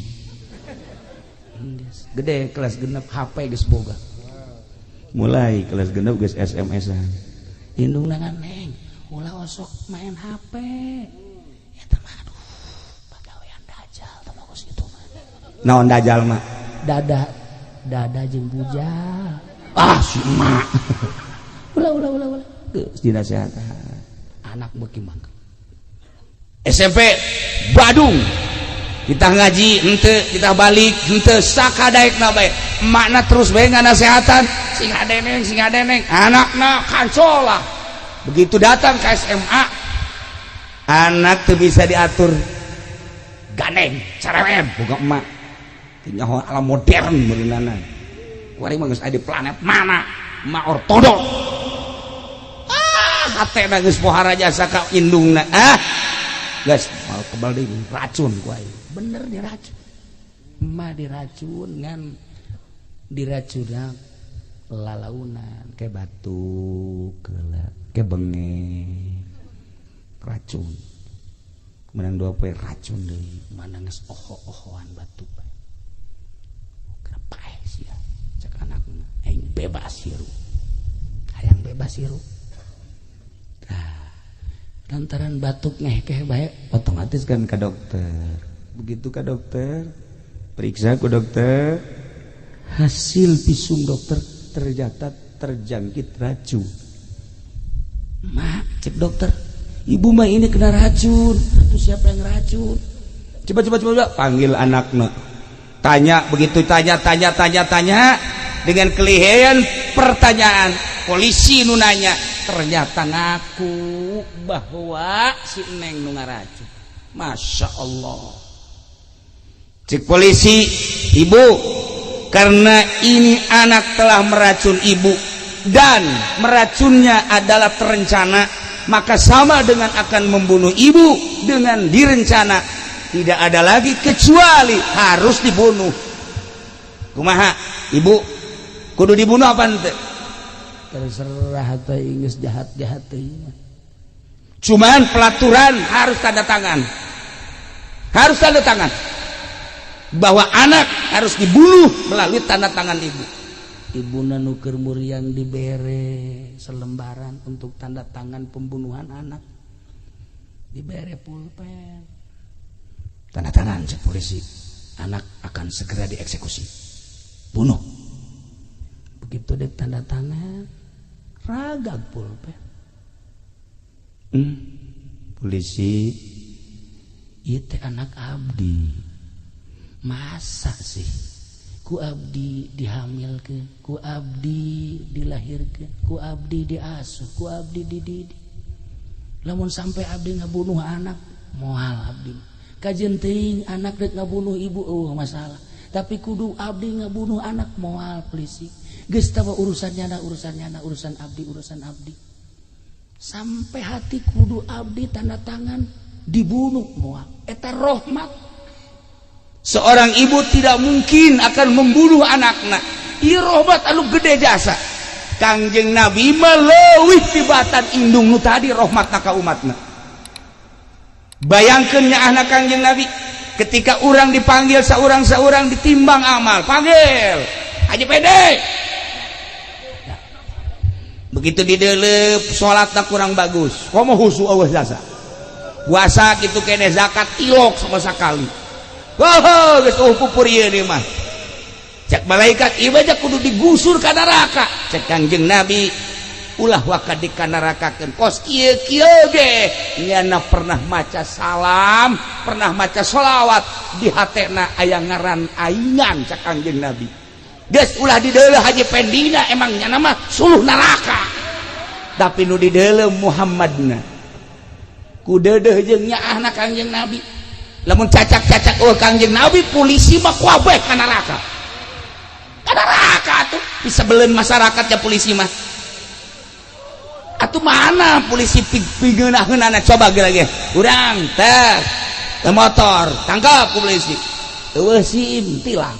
Gede kelas genep HP geus boga mulai kelas genep geus SMS-an indungna neng ulah osok main HP eta mah aduh pagawean dajal teh mah geus kitu mah. Naon dajal mah? Dada dada jeung bujal. Ah si emak. Ulah ulah ulah ulah. Geus dinasehatan. Anak beuki mangke. SMP Badung. Kita ngaji henteu, kita balik henteu sakadaekna bae. Emakna terus bae nganasehatan, sing adeneng sing adeneng. Anakna kancolah. Begitu datang ke SMA, anak teu bisa diatur. Gandeng, cerewet boga emak. Nyaho alam modern meureunana. Kuari mah geus aya di planet mana? Emak ortodok. Ah, hatena geus pohara jasa ka indungna. Ah. Geus mal kebal deui racun ku aing. Bener diracun. Emak diracun ngan diracunna lalaunan ke batuk keula ke bengek racun. Menang 2 poe racun deui. Mana geus oho-ohoan batuk. Kenapa sih ya? Cek anakna aing bebas hirup. Hayang bebas hirup. Nah, lantaran batuk ngehkeh bae otomatis kan ke dokter. Begitu ke dokter, periksa ke dokter, hasil visum dokter ternyata terjangkit racun. Mak, cek dokter, ibu mah ini kena racun. Itu siapa yang racun? Coba coba coba panggil anaknya. Tanya begitu tanya tanya tanya tanya dengan kelihayan pertanyaan polisi nu nanya ternyata ngaku bahwa si Neng nu ngaracun. Masya Allah. Cek polisi, ibu, karena ini anak telah meracun ibu dan meracunnya adalah terencana, maka sama dengan akan membunuh ibu dengan direncana. Tidak ada lagi kecuali harus dibunuh. Kumaha, ibu, kudu dibunuh apa ente? Terserah teh, geus jahat-jahat teh. Cuman pelaturan harus tanda tangan, harus tanda tangan bahwa anak harus dibunuh melalui tanda tangan ibu. Ibuna nu keur muriang dibere selembaran untuk tanda tangan pembunuhan anak, dibere pulpen. Tanda tangan, cek polisi, anak akan segera dieksekusi, bunuh. Begitu dek tanda tangan, ragag pulpen. Polisi. Itu anak abdi, masa sih ku abdi dihamilkeun, ku abdi dilahirkeun, ku abdi diasuh, ku abdi dididik, lamun sampai abdi ngabunuh anak, moal abdi. Kajeun teuing anak rek ngabunuh ibu, oh masalah, tapi kudu abdi ngabunuh anak, moal. Polisi, geus tawa urusannya na, urusannya na, urusan abdi, urusan abdi. Sampai hati kudu abdi tanda tangan dibunuh, moal. Eta rahmat. Seorang ibu tidak mungkin akan membunuh anaknya. Ieu rahmat anu gede jasa. Kangjeng Nabi mah leuwih tibatan indung nu tadi rahmatna ka umatna. Bayangkeun nyaahna Kangjeng Nabi ketika orang dipanggil seorang-seorang, ditimbang amal, panggil Haji Pede. Ya. Begitu didelep, salatna kurang bagus, komo husu euweuh jasa, puasa gitu kene, zakat tilok sama sekali. Wah, geus euweuh pupur ieu mah. Cek malaikat, ieu aja kudu digusur ka neraka. Cek Kangjeng Nabi, ulah waka dikanarakakeun, kos kieu kieu ge nyana pernah maca salam, pernah maca sholawat, di hatena aya ngaran aingan. Cek Kangjeng Nabi, geus ulah dideuleuh Haji Pendina, emang nyana mah suluh neraka, tapi nu dideuleuh Muhammadna. Ku deudeuh jeung nyaahna Kangjeng Nabi. Lamun cacak-cacak, oh Kangjeng Nabi, polisi mah kabeh ka neraka, ka neraka tuh bisa belen masyarakatnya polisi mah. Atuh mana polisi pigeunah-geunahna, coba lagi urang teh motor tangkap ku polisi, euweuh SIM, tilang.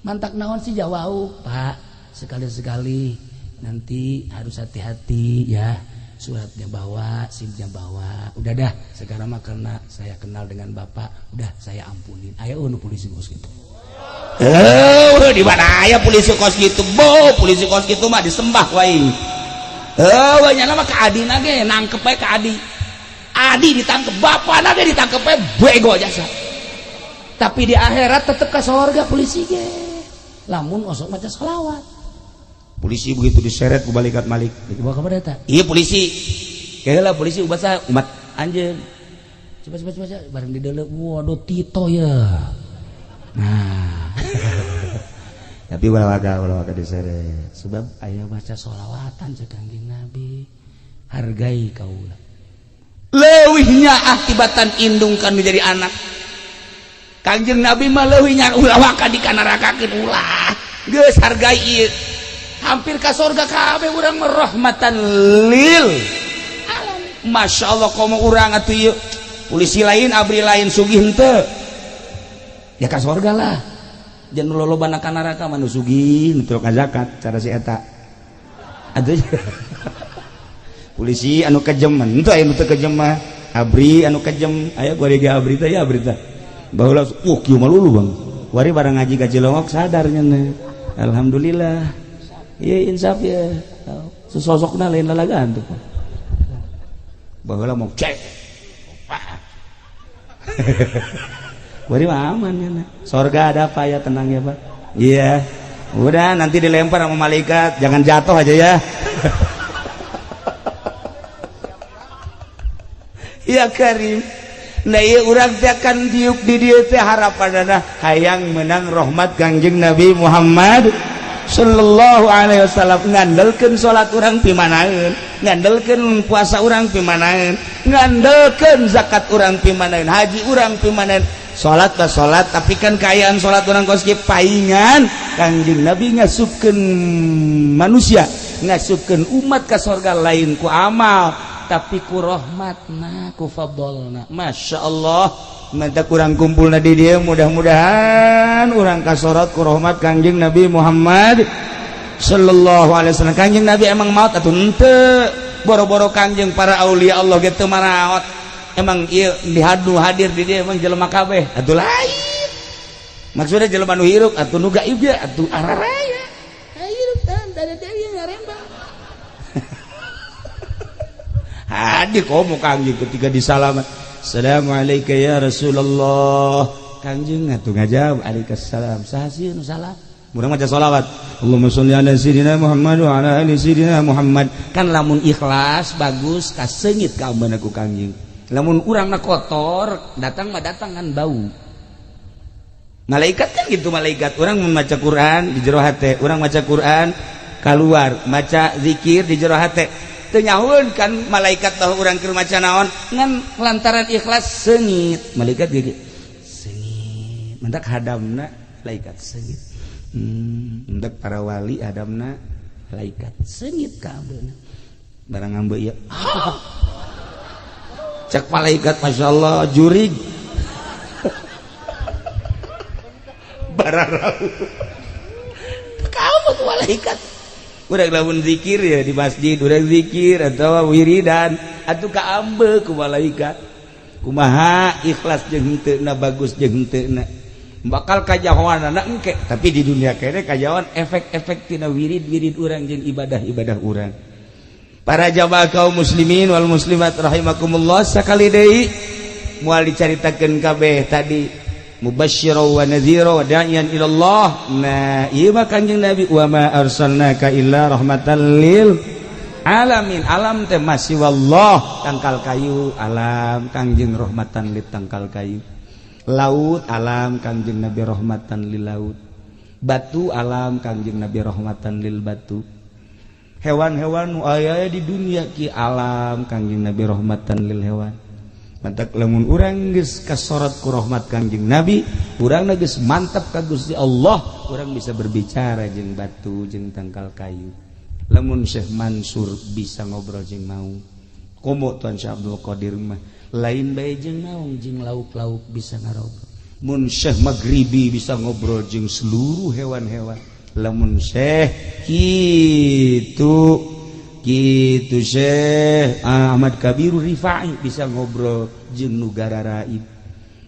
Mantak naon sih jawau, Pak, sekali-sekali nanti harus hati-hati ya, suratnya bawa, SIM-nya bawa. Udah dah, sekarang mah karena saya kenal dengan bapak, udah saya ampunin. Ayo nu polisi kos gitu. Eh, di mana aya polisi kos gitu? Bo, polisi kos gitu mah disembah wae. Eh, banyak nama ke Adi nage, nangkep ke Adi. Adi ditangkep, bapak nage ditangkep bae, bego jasa. Tapi di akhirat tetep ke sorga polisi ge. Lamun osok maca selawat. Polisi begitu diseret ku malaikat Malik. Dibawa ke mana eta? Iya polisi. Kayaknya polisi ubat saya umat anjeun. Coba coba coba, bareng di dalam, waduh, Tito ya. Nah. Tapi ulah waka, ulah waka diseret. Sebab aya baca sholawatan cek Kangjeng Nabi. Hargai kaula. Leuwihnya akibatan indung kan menjadi anak. Kangjeng Nabi mah leuwihnya ulah waka dikanarakakeun, ulah. Geus hargai ieu. Hampir ka sorga kabeh urang mah, rahmatan lil alam. Masya Allah, komo urang atuh ieu. Polisi lain, abri lain, sugih henteu. Ya ka sorga lah. Jangan lolobana ka neraka mah nu sugih, nu teu zakat cara si eta. Atuh polisi anu kejem, henteu aya nu teu kejem mah. Abri anu kejem, aya gua ge abri teh ya, abri teh. Baheula kieu mah lulu, Bang. Wari barang ngaji ka Cilongok sadarnya. Alhamdulillah. Iya, insaf ya. Sesosokna lain lalagaan tuh. Baheula mau cek. Wari mah aman ya. Sorga ada apa ya, tenang ya, Pak. Iya. Udah nanti dilempar sama malaikat, jangan jatuh aja ya. Ya Karim. Nah iya, urang teh akan diuk di dieu teh harapanana hayang menang rahmat Kangjeng Nabi Muhammad. Sallallahu Alaihi Wasallam. Ngandelkeun salat urang pimanaeun, ngandelkeun puasa urang pimanaeun, ngandelkeun zakat urang pimanaeun, haji urang pimanaeun. Salat ka salat, tapi kan kaayaan salat urang kos kieu paingan Kangjeng Nabi ngasupkeun manusia, ngasupkeun umat ka sorga lain ku amal, tapi ku rahmatna, ku fadlna. Masya Allah, mantap kurang kumpul di dia. Mudah-mudahan urang kasorot ku rahmat Kangjeng Nabi Muhammad Sallallahu Alaihi Wasallam. Kangjeng Nabi emang maut atau ente? Boro-boro Kangjeng, para aulia Allah gitu maraot. Emang iya dihadu hadir di dia emang jelema kabeh atuh? Lain maksudnya jelema nu hirup atuh, nu gaib ge atuh araraya hirup tan dari dari ngarembang hadir. Komo Kangjeng ketika disalaman, "Assalamualaikum ya Rasulullah." Kangjeng atuh ngajawab, "Waalaikumsalam." Saha sieun nu salam? Urang maca sholawat, "Allahumma sholli ala sayyidina Muhammad wa ala ali sayyidina Muhammad." Kan lamun ikhlas bagus, kaseungit ka ku Kangjeng. Lamun urangna kotor, datang mah datang kan bau. Malaikat kan gitu, malaikat orang membaca Quran di jero hate, urang maca Quran keluar, maca zikir di jero hate, teu nyahueun kan malaikat bahwa urang keur maca naon. Ngan lantaran ikhlas, seungit malaikat gitu, seungit. Mendak hadamna malaikat seungit, mendak para wali hadamna malaikat seungit ka barang ngambe ieu. Cek malaikat, "Masya Allah, jurig bararau kamu tuh." Malaikat udah lamun zikir ya di masjid, udah zikir atau wiridan atau kaambe ku malaikat. Kumaha ikhlas jeung henteu, bagus jeung henteu, bakal kajahoan anak engke. Tapi di dunia kene kajahoan efek-efek tina wirid-wirid urang jeung ibadah-ibadah urang. Para jamaah kaum muslimin wal muslimat rahimakumullah, sakali deui moal dicaritakeun kabeh tadi, mubasysyira wa nadhira wa da'iyan ila Allah. Nah, ieu mah Kanjeng Nabi, wa ma arsalnaka illa rahmatan lil alamin. Alam teh masih wallah, tangkal kayu alam, Kangjeng rahmatan lil tangkal kayu. Laut alam, Kangjeng Nabi rahmatan lil laut. Batu alam, Kangjeng Nabi rahmatan lil batu. Hewan-hewan nu aya di dunia ki alam, Kangjeng Nabi rahmatan lil hewan. Mantak lamun urang geus kasorot ku rahmat Kangjeng Nabi, urang geus mantap ka Gusti Allah, urang bisa berbicara jeung batu, jeung tangkal kayu. Lamun Syekh Mansur bisa ngobrol jeung maung, komo Tuan Syekh Abdul Qadir mah lain bae jeung maung, jeung lauk-lauk bisa ngarobrol. Mun Syekh Maghribi bisa ngobrol jeung seluruh hewan-hewan. Lamun Syekh kitu gitu, Syekh Ahmad Kabiru Rifai bisa ngobrol jeung nu gararaib.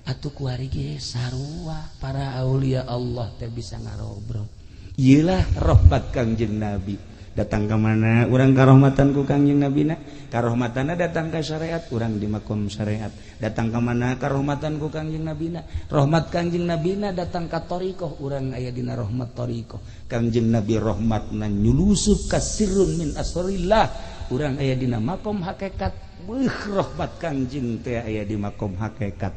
Atuh kuari ge sarua, para aulia Allah teh bisa ngarobrol. Iyalah rahmat Kangjeng Nabi. Datang ke mana urang karohmatan ku Kangjeng Nabi na? Karohmatana datang ke syariat, urang di makom syariat. Datang ke mana karohmatan ku Kangjeng Nabi na? Rahmat Kangjeng Nabi na datang ka thariqah, urang aya dina rahmat thariqah. Kangjeng Nabi rahmatna nyulusup ka sirrun min asrillah, urang aya dina makom hakikat. Beuh, rahmat Kangjeng teh aya di makom hakikat.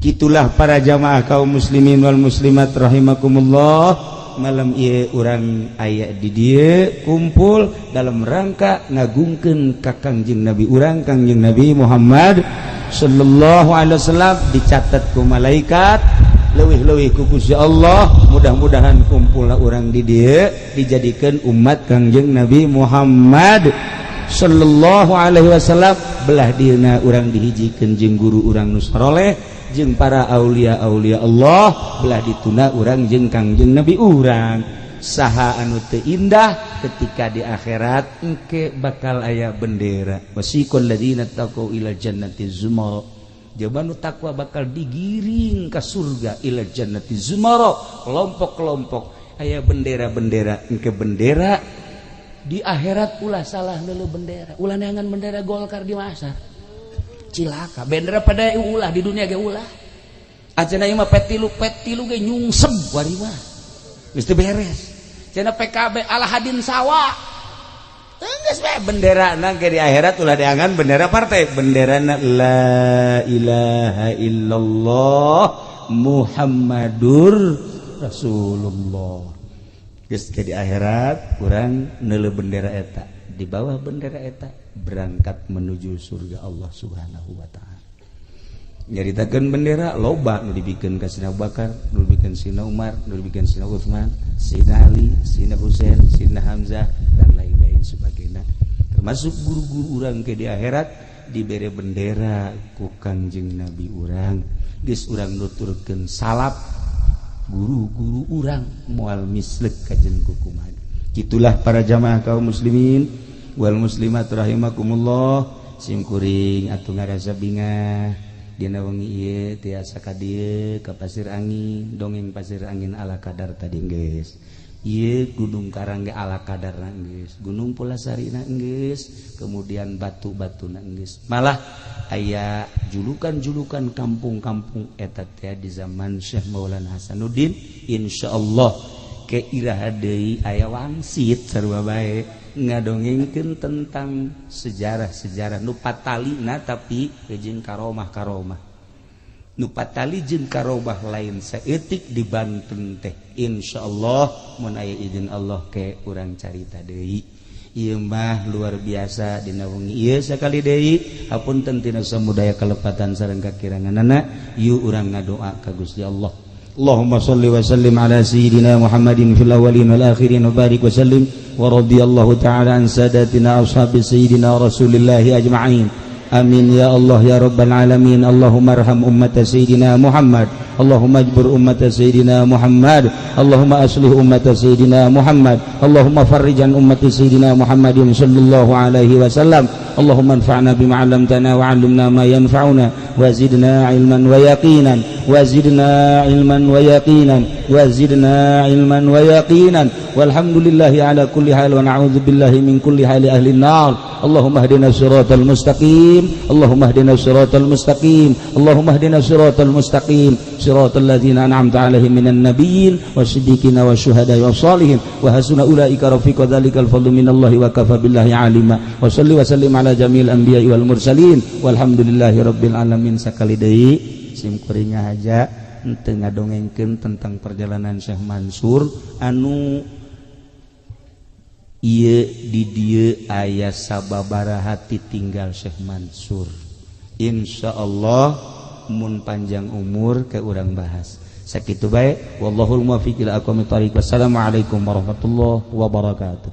Gitulah para jamaah kaum muslimin wal muslimat rahimakumullah. Malam ieu urang aya di dieu kumpul dalam rangka ngagungkeun ka Kangjeng Nabi urang, Kangjeng Nabi Muhammad sallallahu alaihi wasallam. Dicatat ku malaikat, leuwih-leuwih ku Gusti Allah. Mudah-mudahan kumpulna urang di dieu dijadikeun umat Kangjeng Nabi Muhammad sallallahu alaihi wasallam. Belah dieuna urang dihijikeun jeung guru urang nu saroleh, jeung para aulia-aulia Allah. Belah dituna urang jeung Kangjeng Nabi urang. Saha anu teu indah ketika di akhirat engke bakal aya bendera, wasiqal ladzina taqau ila jannati zumara. Jaba nu takwa bakal digiring ka surga, ila jannati zumara, kelompok-kelompok, aya bendera-bendera. Engke bendera di akhirat, ulah salah neuleuh bendera, ulah neangan bendera Golkar di masa cilaka. Bendera pada ulah di dunia ge ulah aja. Ieu mah P3, P3 ge nyungsep wari mah geus teu beres. Cenah PKB ala hadin sawa. Geus we bendera nang di akhirat ulah diangan bendera partai, bendera la ilaha illallah Muhammadur Rasulullah. Geus ke di akhirat urang neuleuh bendera eta, di bawah bendera eta berangkat menuju surga Allah Subhanahu wa taala. Nyaritakeun bendera loba nu dibikeun ka Sina Abu Bakar, nu dibikeun Sina Umar, nu dibikeun Sina Utsman, Sina Ali, Sina Husain, Sina Hamzah dan lain-lain sebagainya. Termasuk guru-guru urang ke di akhirat dibere bendera ku Kangjeng Nabi urang. Geus urang nuturkeun salap guru-guru urang moal mislek kajen kukumaha. Gitulah para jamaah kaum muslimin wal muslimat rahimakumullah. Sim kuring atuh ngarasa bingah dina wengi ieu tiasa ka dieu ka Pasir Angin, dongeng Pasir Angin ala kadar tadi geus. Ieu Gunung Karang ge ala kadarna geus, Gunung Pulasarina geus, kemudian batu-batuna geus. Malah aya julukan-julukan kampung-kampung eta teh di zaman Syekh Maulana Hasanuddin. Insyaallah ke iraha deui aya wangsit sarua bae ngadongengkeun tentang sejarah-sejarah nu patalina tapi jeung karomah-karomah. Nu patali jeung karomah lain saeutik di Banten teh. Insyaallah mun aya izin Allah ke urang carita deui. Ieu mah luar biasa dina wengi ieu sakali deui hapunten tina samudaya kalepatan sareng kakiranganana. Yuk urang ngadoa ka Gusti Allah. Allahumma salli wa sallim ala sayyidina Muhammadin fil awwalin wal akhirin wa barik wa sallim wa radiyallahu ta'ala an sadatina ashabi sayyidina Rasulillahi ajma'in. Amin ya Allah ya rabbal alamin. Allahumma arham ummata sayyidina Muhammad. Allahumma ajbur ummata sayyidina Muhammad. Allahumma aslih ummata sayyidina Muhammad. Allahumma farrijan ummati sayyidina Muhammadin sallallahu alaihi wasallam. Allahumma anfa'na bima 'allamtana wa 'allimna ma yanfa'una wa zidna 'ilman wa yaqinan wa zidna 'ilman wa yaqinan wa zidna 'ilman wa yaqinan. Walhamdulillahi ala kulli hal wa na'udzu billahi min kulli hali ahli an-nar. Allahumma hdina siratal mustaqim. Allahumma hdina siratal mustaqim. Allahumma hdina siratal mustaqim. Siratal ladzina an'amta 'alaihim minan nabiyyin wasiddiqina wasyuhada'i wassalihin wa hasuna ulaika rafiqa. Dzalikal fadlu minallahi wa kafa billahi alima. Wa salli wa sallim ala jamil anbiya'i wal mursalin walhamdulillahi rabbil alamin. Sakali deui sim kuring aja henteu ngadongengkeun tentang perjalanan Syekh Mansur anu ieu di dieu aya sababaraha tinggal Syekh Mansur. Insyaallah mun panjang umur ke urang bahas. Sakitu bae, wallahul muwaffiq ila aqwamit thariq. Wassalamualaikum warahmatullahi wabarakatuh.